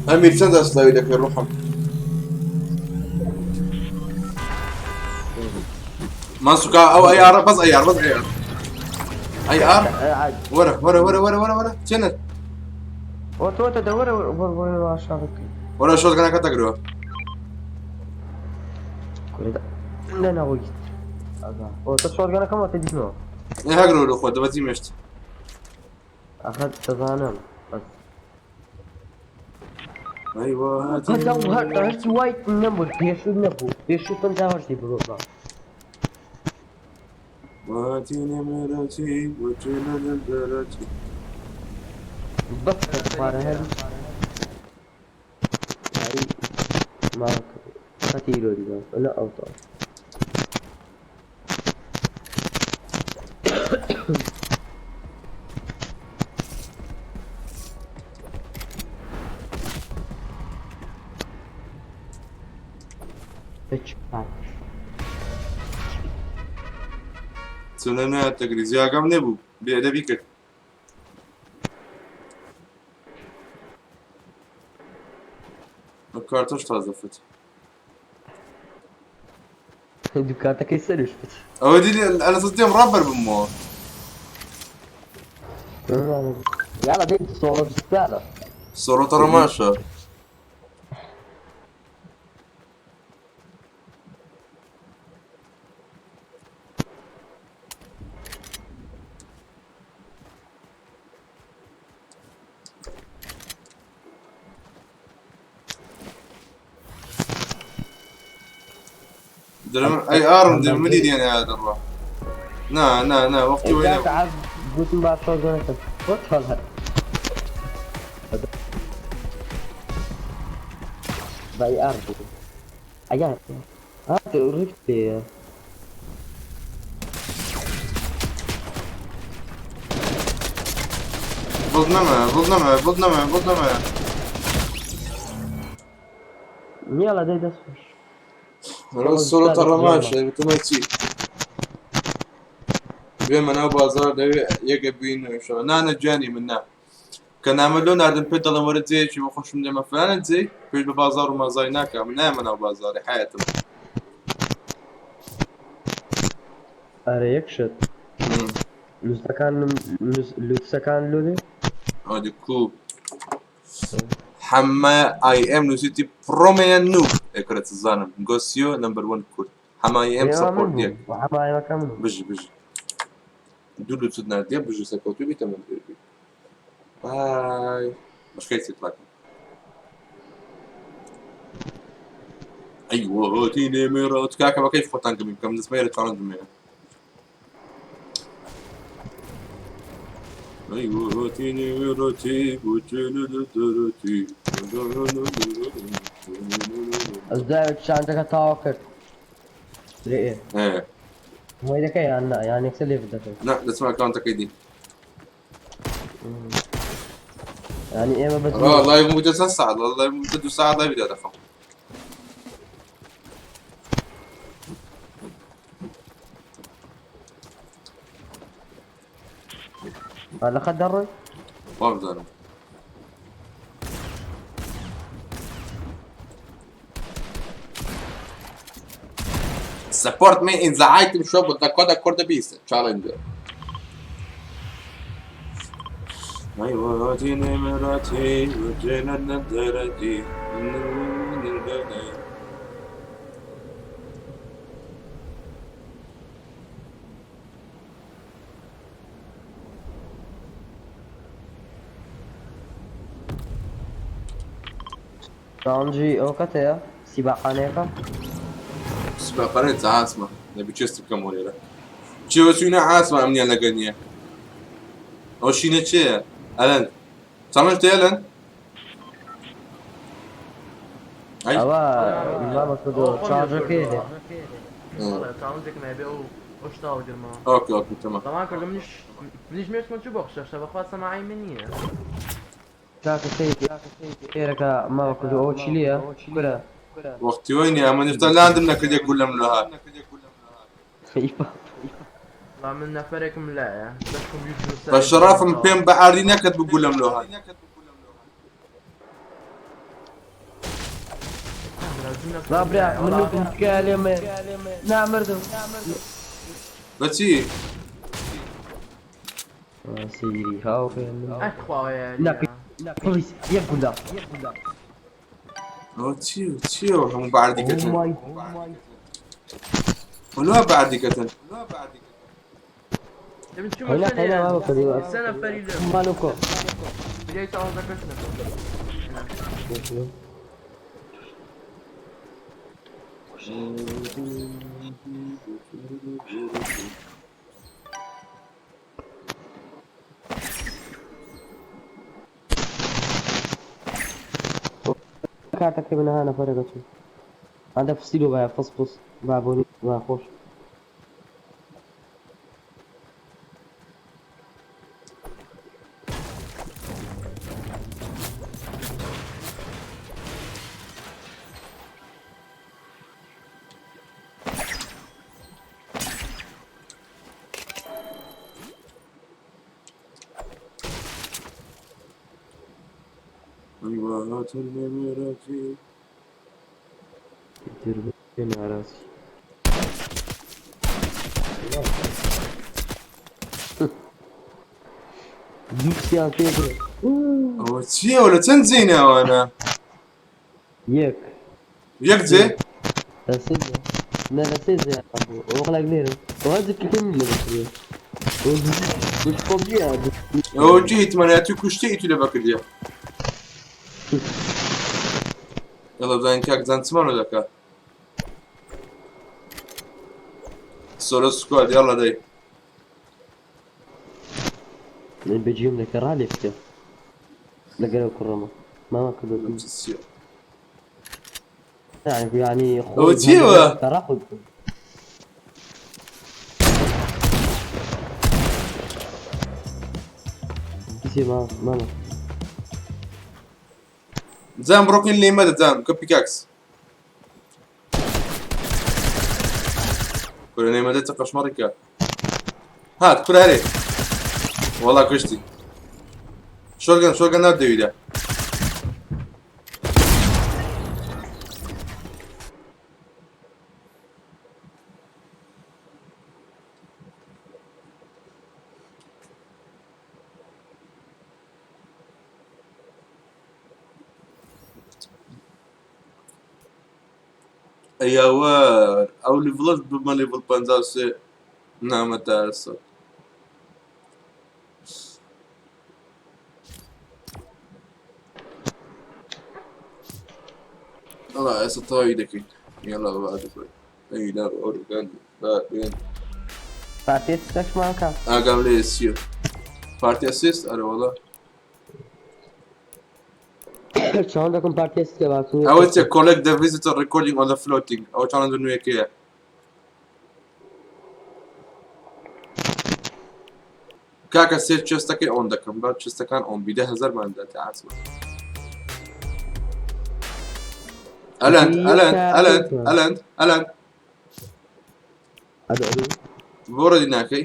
ئەمیر چەند ئەسلاوی دەکەی ڕۆحم؟ ماسوکا ئەو ئەی ئاڕ بەس ئەی ئاڕ بەس ئەی ئاڕ ئەی ئاڕ وەرە وەرە وەرە وەرە وەرە وەرە چێنەر. وەتۆتە دەوەرە وەرە واشاڕەکە. وەرە شۆتگەنەکە تەگرەوە. کورە لە ناوەگیت. ئەوە شۆتگەنەکەم وەتە دیتمەوە. ئێ هەگرەوە لە خۆت دەبەجی مێشت. ئەخە دەزانم بەس. ئەیوە هەرچی وای نەبوو پێشوو نەبوو پێشوو پەنجا هەشتی بڕۆ. واتی نمرەتی وەتی نەدەرەتی. بەس پارە هەر ما خەتی لۆ دیگە لە ئەوتۆ. هیچ چۆنە نایەتە گریزی ئاگام نەبوو بێئەدەبی کرد. ئەو کارتەش تازە فت. دوو کارتەکەی سەرش فت. ئەوە دی ئەلە سەس دێم ڕابەر بمەوە. یاڵا دێ سۆڵۆ بستانە. سۆڵۆ تەڕەماشە. دەرم ئەی ئارم دەرم منی دێنێ دەڕوا. نا نا نا وەختی وەی نەبوو. تعال گوتم با شۆتگەنەکەم. وەتفەڵ. بای ئار بوو. ئەیا هات ڕیفت پێیە. دڵ نەمایە دڵ نەمایە دڵ نەمایە دڵ نەمایە. یاڵا دەی دەست خۆش. هەرۆ سۆرۆ تەڕەماشە بتمە چی؟ بێمە ناو بازار لەوێ یەکە بین شەوە نانە گیانی من نا کە نامە لۆ ناردم پێت دەڵێم وەرە جێیەکی بۆ خۆشم دێمە فلانە جێ پێش بە بازار و مازای ناکا من نایەمە ناو بازاری حیاتم. ئەرێ یەک شت نووسەکانم لوتسەکان لۆ دێ؟ ئەدی کو حەمە ئای ئێم نووسیتی پڕۆمەیە نوب ئێکرە چزانم گۆسیۆ نەمبەر وەن کورد حەمە ئای ئێم سەپۆرت یەک بژی بژی دوو لوتست ناردیە بژی سەرکەوتوو بیتە من بی بای بەشکەی چیتلاکەم ئەیوە تینێ مێرە تکاکە بە کەیف خۆتان کەمی بکەم دەستمەیرە چاڵنجم هەیە ئەس داوێت چاندەکە تاوا کرد لێ وای دەکەی یان نا یان یەکسەر لێ دەکەی نا دەچمە ئەکاونتەکەی دی ینی ئێمە بە لایڤ بووتە چەند ساعت لایڤ بووتە دو ساعت لایڤ دادەخەم لە خەت دەڕۆی وابزانم Support me in the item shop with the code Korda Beast Challenger. چاڵنجی ئەوکەت هەیە سیباقانەیەکە؟ سباقانە عاسمە نەبی چێستی بکەم بۆ لێرە چێوە چوینە عاسمە ئەمنیان لەگەر نییە ئەو شینە چێیە ئەلەن چاڵنج تێ ئەلەن ئەی ئەوە مامە کردو چاڵنجەکەی هەیە. چاڵنجێکم هەیە بێ ئەو ئەو شتە هەڵگرمەوە. ئۆکێ ئۆکێ تەمام. تەمام کردم منیش منیش مێشکم چوو بۆ خشەخشە بەخوا سەماعی من نییە. کاکە سەیری ئێرەکە ماوە کردو ئەوە چی لێیە کورە. وەختی وەی نییە من هێشتا لاندم نەکردیە گولەم لۆ هات. وەڵا من نەفەرێکم لایە بەشکم بیست و سەر بە شەرافم پێم بە عەردی نەکرد بوو گولەم لۆ هات. لا برا من نوتم تکایە لێم مەیە نامردم. بەچی؟ سەیری هاوڕێ من. ئەخوا نا پلیس یەک گولە. ئەوە چی چییە هەموو بە عەردی Oh کەتن؟ my وەلۆ بە عەردی کەتن؟ هەینا هەینا مامە کردو سێ نەفەری لێ مالۆکۆ. بریای چاڵنجەکەش نەکەم. کارتەکەی من ها نەفەرێک ئەچوو هەندە فسیلۆ بایە فس فس با بۆنی با خۆش. ناراضی. دوو پێ بڕ. ئەوە چییە لە چەند جێی ناوانە؟ یەک. یەک جێ؟ لە سێ جێ. نا لە سێ جێ بوو. ئەوە قەلاک لێرە. ئەوە جێکەکەم لە بەکردیە. ئەوە چی هیتمانیاتی کوشتی ئیتو لە بەکردیە. یاڵا بزانین کاک جان چمانۆ دەکا. سۆلۆ سکواد یاڵا دەی. من بەجێم دەکە ڕا لێ بکە. لەگەر ئەو کوڕەمە. ماما کردو. يعني ئەوە چییە؟ ڕا خۆی بکە. چیە مامە؟ جام بڕۆکن لێ مەدە جام کە پیکاکس. کورە لێ مەدە چە قەشمەڕی کە. هات کورە هەرێ. وەڵا کوشتی. شۆرگەن شۆرگەن ناو دەویدا. ئەیاوەر ئەو لیڤڵەش ببمە لیڤڵ 53 نامە تارسە. وەڵا ئێستا تەواوی دەکەین. یاڵا بابا ئەدوبڕێ. ئەی لا ئۆرگان با بێن. پارتی ئەسیستەکمان کە. ئاگام لێ چییە؟ پارتی ئەسیست؟ ئەرێ وەڵا. چاوەڕ دەکەم پارتی ئەسیست کە باشترین ئەوە چیە کۆلێکت دە ڤیزیتەر ڕیکۆردینگ ئۆن دە فلۆتینگ ئەوە چاڵنجە نوێیەکەیە. کاکە سێ چێستەکەی ئۆن دەکەم با چێستەکان ئۆن بی 10,000مان داتێ عاسمە. ئەلەند ئەلەند ئەلەند ئەلەند ئەلەند ئەدو ئەدو بۆ ڕێدی ناکەی؟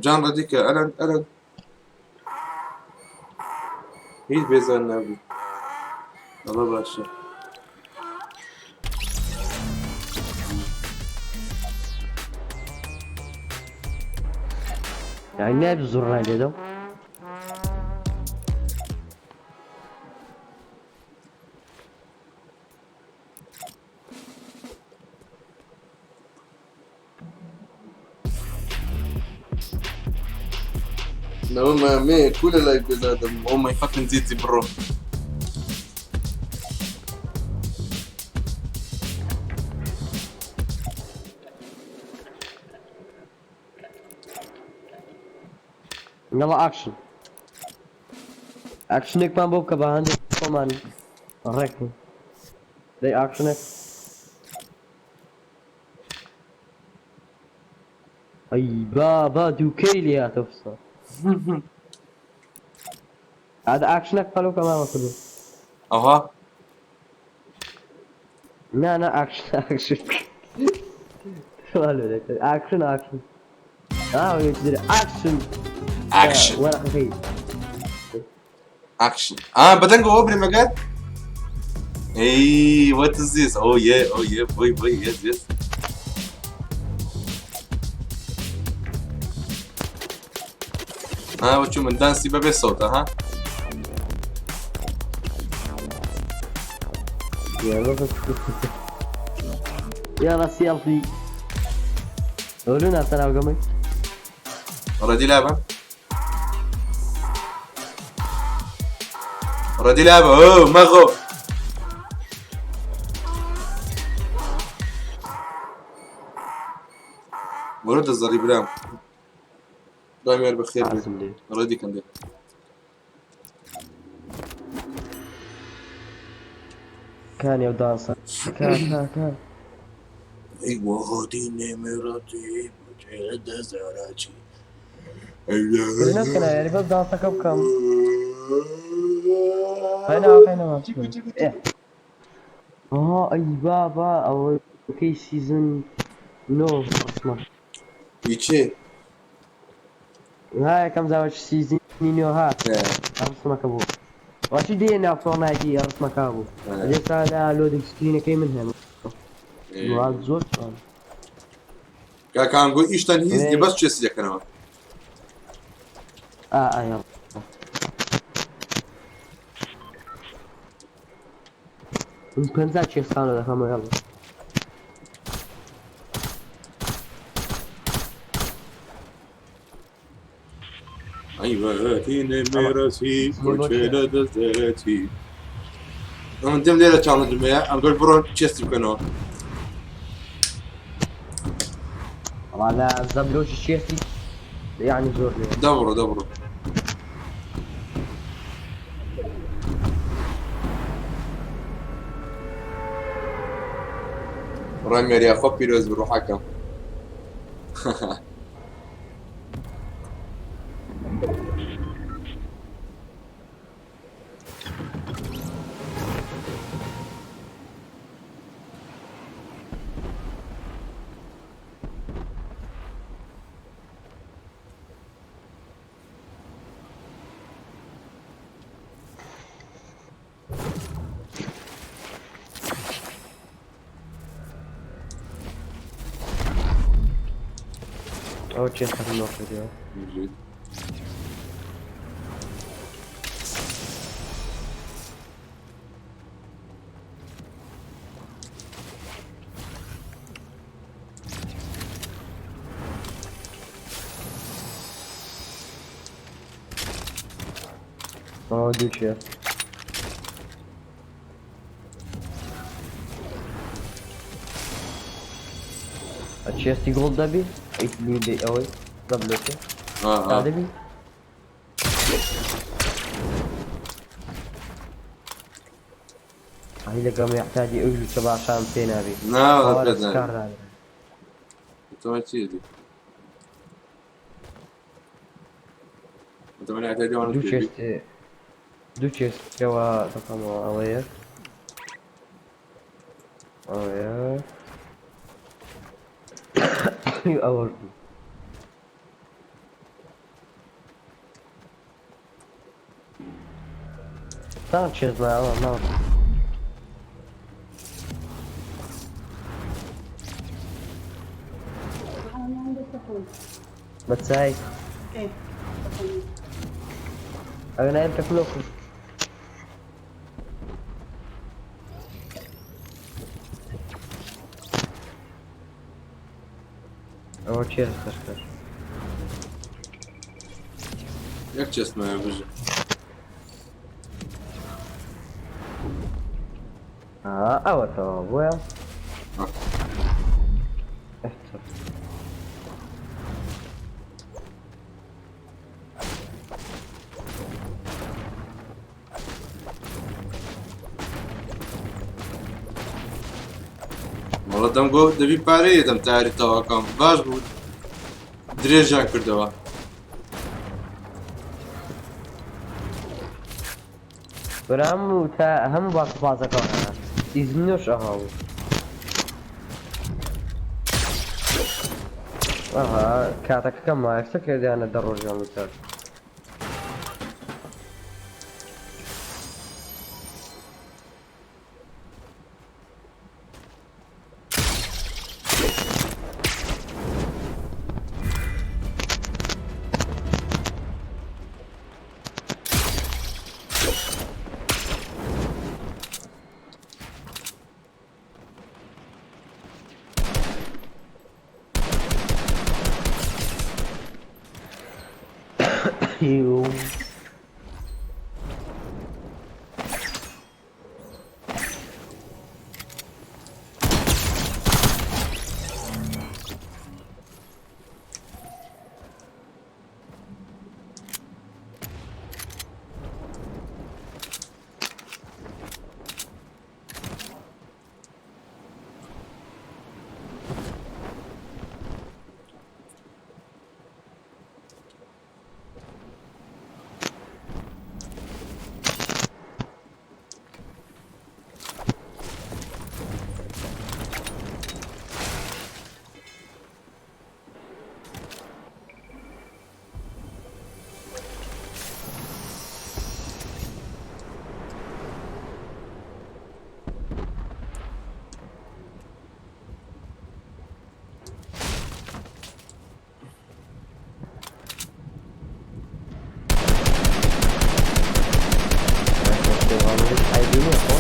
جان ڕەدی کە ئەلەند ئەلەند هیچ بێزار نابوو ئەڵە باشە. یعنی نابی زوڕنای لێدەم. No ma me kule like بێزار دەبم Oh my fucking ZZ bro. یاڵا ئاکشن ئاکشنێکمان بۆ بکە بە هەندێک خۆمان ڕێک بین. دەی ئاکشنێک. ئەی بابا دووکەی لێ هاتە فسە. ئادە ئاکشنێک پەلۆ کە مامە کردو. ئەوها نا نا ئاکشن ئاکشن. ئاکشن ئاکشن. ئاکشن. ئاکشن. وەرەقەکەی. ئاکشن. ئا بەدەنگەوە برێ مەگەر؟ Hey, what is this? Oh yeah, oh yeah, boy, boy, yes, yes. ها وچو من دانسی بەبێ سەوتە ها؟ يلا سيلفي. قولونا سلام قمي. ڕەدی لابە؟ ڕەدی لابە ئۆ مەغۆ. وەرە دەزەڕی برام. ڕامیار بەخێر بێ. عازم لێ. ڕەدی کەم دێ. كان يا دانسة. كان كان كان. ئەی وەغۆتی نێمێڕەتی دەزەراچی. نەکەنا یاری بەس دانسەکە بکەم. خەینا خەینا إيه. آه ئەی بابا ئەوە کەی سیزن نۆ ڕسمە. ئی چێ؟ ها یەکەم جاوەش سیزنی نۆ هات ڕسمەکە بوو. واشی دێ ناو فۆرنایتی ڕسمەکە بوو. ئێستا لە لۆدینگ سکرینەکەی من هەیە. زۆر جوان. کاکانگۆ ئیشتان هیچ نیە بەس چێسی دەکەنەوە. ئا ئا یاڵا. من 50 چێستانە دەکەمەوە یاڵا. ئەی نێمێرەسی بۆچێ لە دەست دەرەچی. ئەمن دێم لێرە چاڵنجم هەیە ئەمگەر بڕۆن چێستی بکەنەوە. وەڵا لە زەبرۆکی چێستی یعنی زۆر لێ. دەبڕۆ دەبڕۆ. ڕامیار یاخوا پیرۆز بڕۆ حەکەم. ئەوە چێ خەرم کردەوە. بژیت. ئەوە دوو چێ. chest ی gold دەبی ئەی ئەوەی دەبلۆکێ ئا دەبی. هەی لەگەڵ اعتادی ئەو لوتە باشان پێ نابی. نا ئەوە پێت سکار نابی. دابێ. تۆ چی دی؟ تەمەنی اعتادی وانە دوو پێ بی. chest، دوو chest ەوە دەکەمەوە. ئەوەیە، ئەوەیە، ئەوەش بوو. تا chest ماوە ماوە. بەچای ئەوە نایم تەکلۆ. ئەوە chest دەشکەش. یەک chest مایە بژی. ئەوە تەواو بۆیە. آه. ئێستا وەڵا دەمگۆ دەبی پارەیە دەم تاری تەواکەم باش بوو درێژیان کردەوە. برام و تا هەموو باس بازەکە ئیزنۆش ئەها بوو. ئەها کاتەکە مایەکسە کردیانە دە ڕۆژیان لەسەر. هیو. ئایدی نییە خۆ.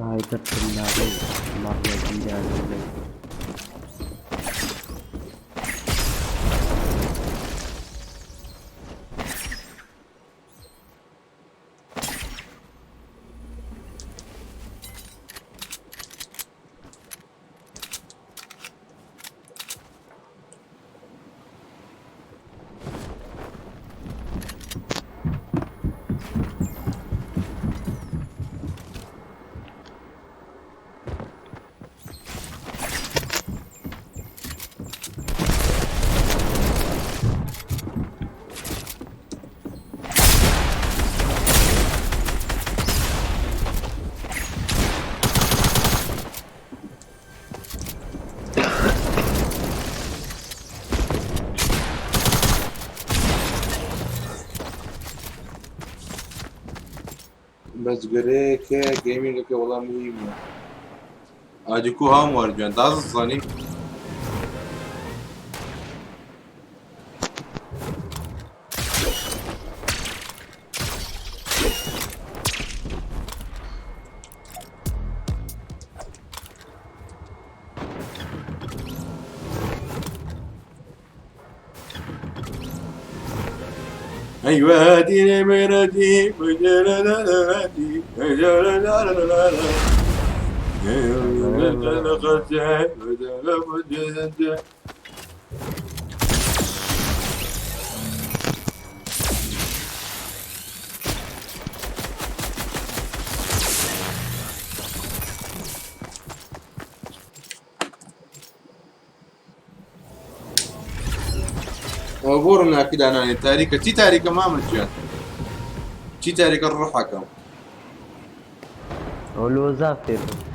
هاي دەرچم نابێ مەڕە گیران. بەجگەرەیەکە گەیمینگەکە وەڵام مهمە ئادیکو هاوم وەرگیان تازە زانی. ايوه دي ميرتي ئەوە بۆ ڕووناکی دانانێ تاریکە چی تاریکە مامە گیان چی تاریکە ڕۆحەکەم ئەوە لۆزا فێر بوو.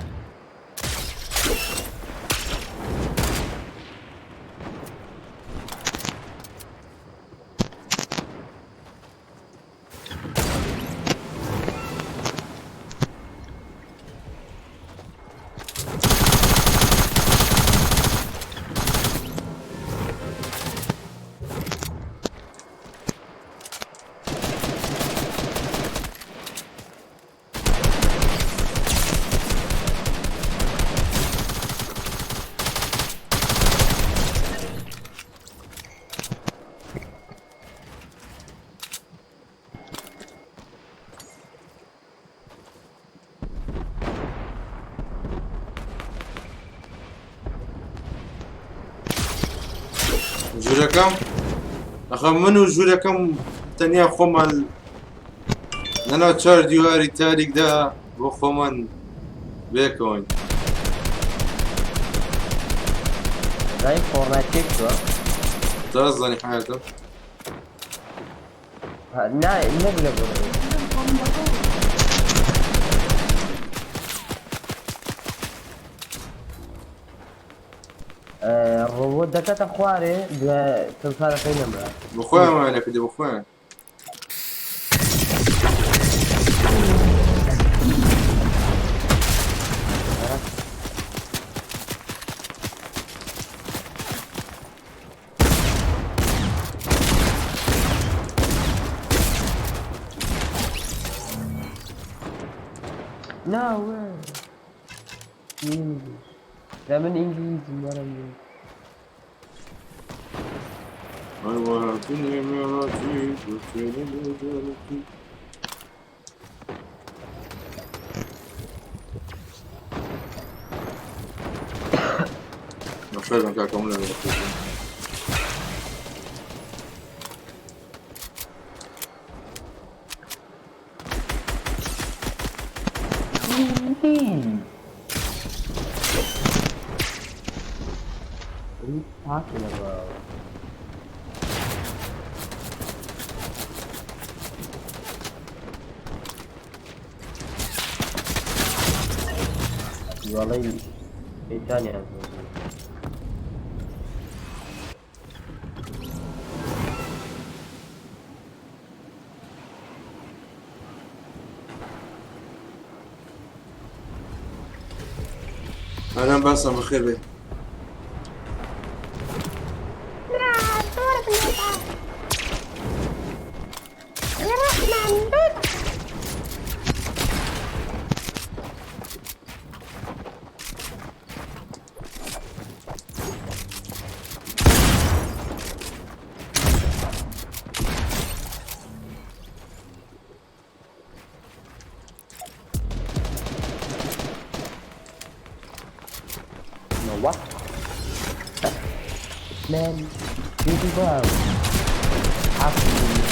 ژوورەکەم ئەخە من و ژوورەکەم تەنیا خۆمان لەناو چوار دیواری تاریکدا بۆ خۆمان بێکەوەین. دای فۆرنایت تێک چووە؟ تازانی حیاتم. نا نەک لە بۆ ڕۆبۆت دەکەتە خوارێ تمسارەکەی نەمرا. بەخۆیان وایان لێکردی بەخۆیان. No way. English. لا من ئینگلیزی وەرم فعلا کاکە من What are you talking about? وەڵی شەیتانیان ئەلام باسم بەخێر بێ. No what? Man, you people are absolutely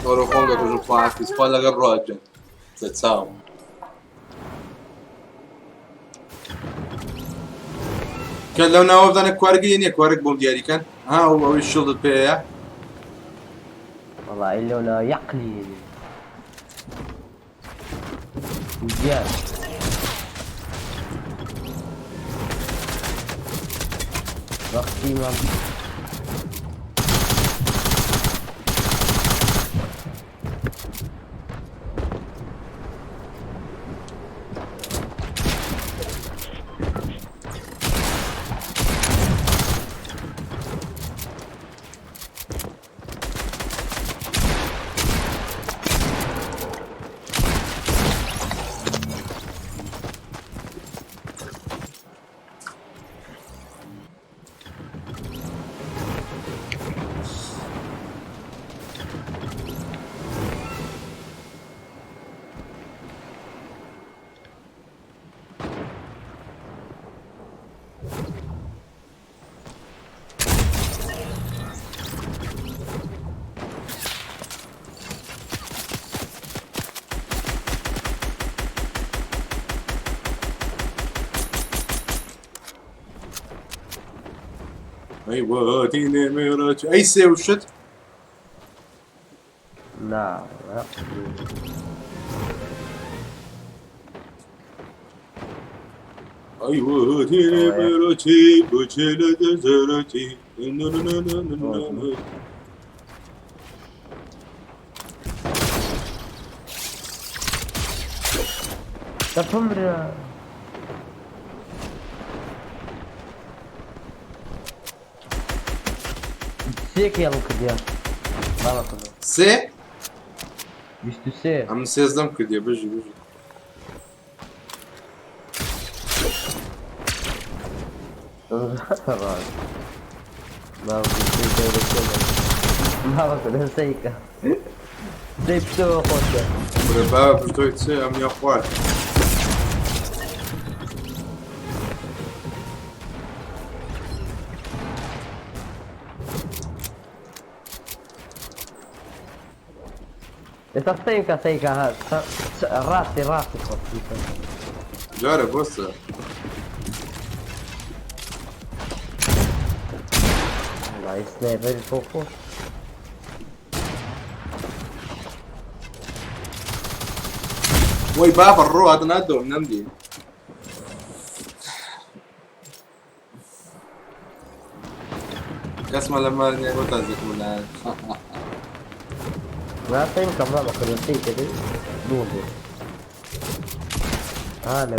تۆرە خۆم دەکوژم خواحافیز خوا لەگەڵ ڕۆجن لە چاوم. کە لەو ناوە بدانە کوارگی نییە کوارگ بۆم دیاریکەن ها و ئەوەی شڵدت پێیە. وەڵا لەو ناوە یەقلی گیان. وەختی مام ئەی وەتی نێمێرە ئەی سێ و شت. نا ئەی وەتی نێمێرەتی بچێ لە دەزەرەتی. دەبمرە. سێ کێڵم کردیا باوە کردم. سێ؟ 23. ئەمن سێزدەم کردیە بژی بژی. ماوە کردم سەیکە سەی پشتەوە خۆشە. بڕێ بابە پشتۆی چێ ئەم یا خوارد. ئێستا سەیکە سەیکە ها ڕاستی ڕاستی خۆ. جارە بۆسە. وەڵای سنایپەری خۆ خۆش. وەی بابە ڕۆ هاتە نادۆم نەمدی. کەسمان لە مار نییە بۆ تازێکم لە نا سەیکە مامە کردم سەیکە دەی دوو بوو. ها لە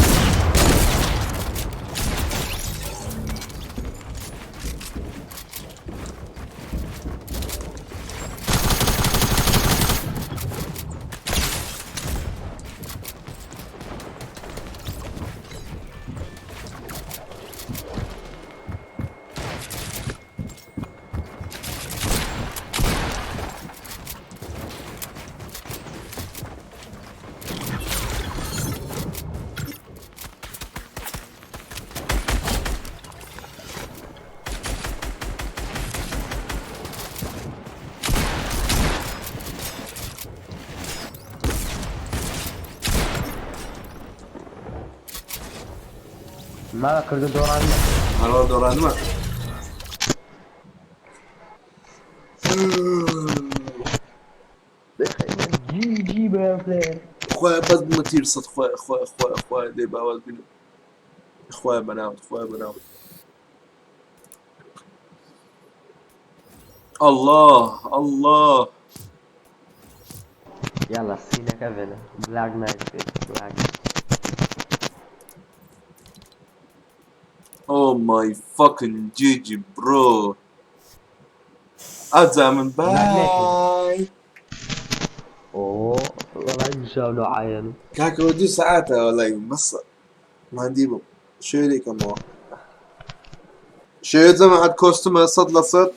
ماوە کردو دۆڕان. هەرۆ دۆڕانمە. جی جی بەیان پلەیەر. خوایە بەس بمە تیر سەد خوایە خوایە خوایە خوایە دەی باواز بینم خوایە بەناوت خوایە بەناوت. الله الله. يلا سینەکە بێنە بلاک نایت بێت بلاک. Oh my fucking GG bro. ئەجا من بای. ئۆ وەڵای مشاو عایەن. کاکەوە دوو سەعاتە وەڵای بەس ماندی بووم شوێنێکەمەوە. شێوێ جەماعەت کۆستمە 100%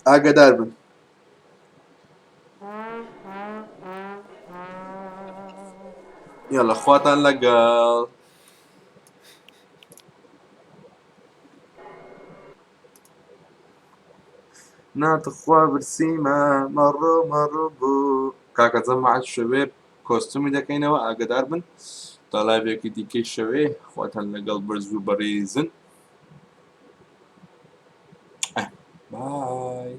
ئاگادار بن. یاڵا خواتان لەگەڵ. نا تخوا برسیمە مەڕۆ مەڕۆ بۆ کاکە جەماعەت شەوێ costume ی دەکەینەوە ئاگدار بن تا live ێکی دیکەی شەوێ خواتان لەگەڵ بەرز و بەڕیزن.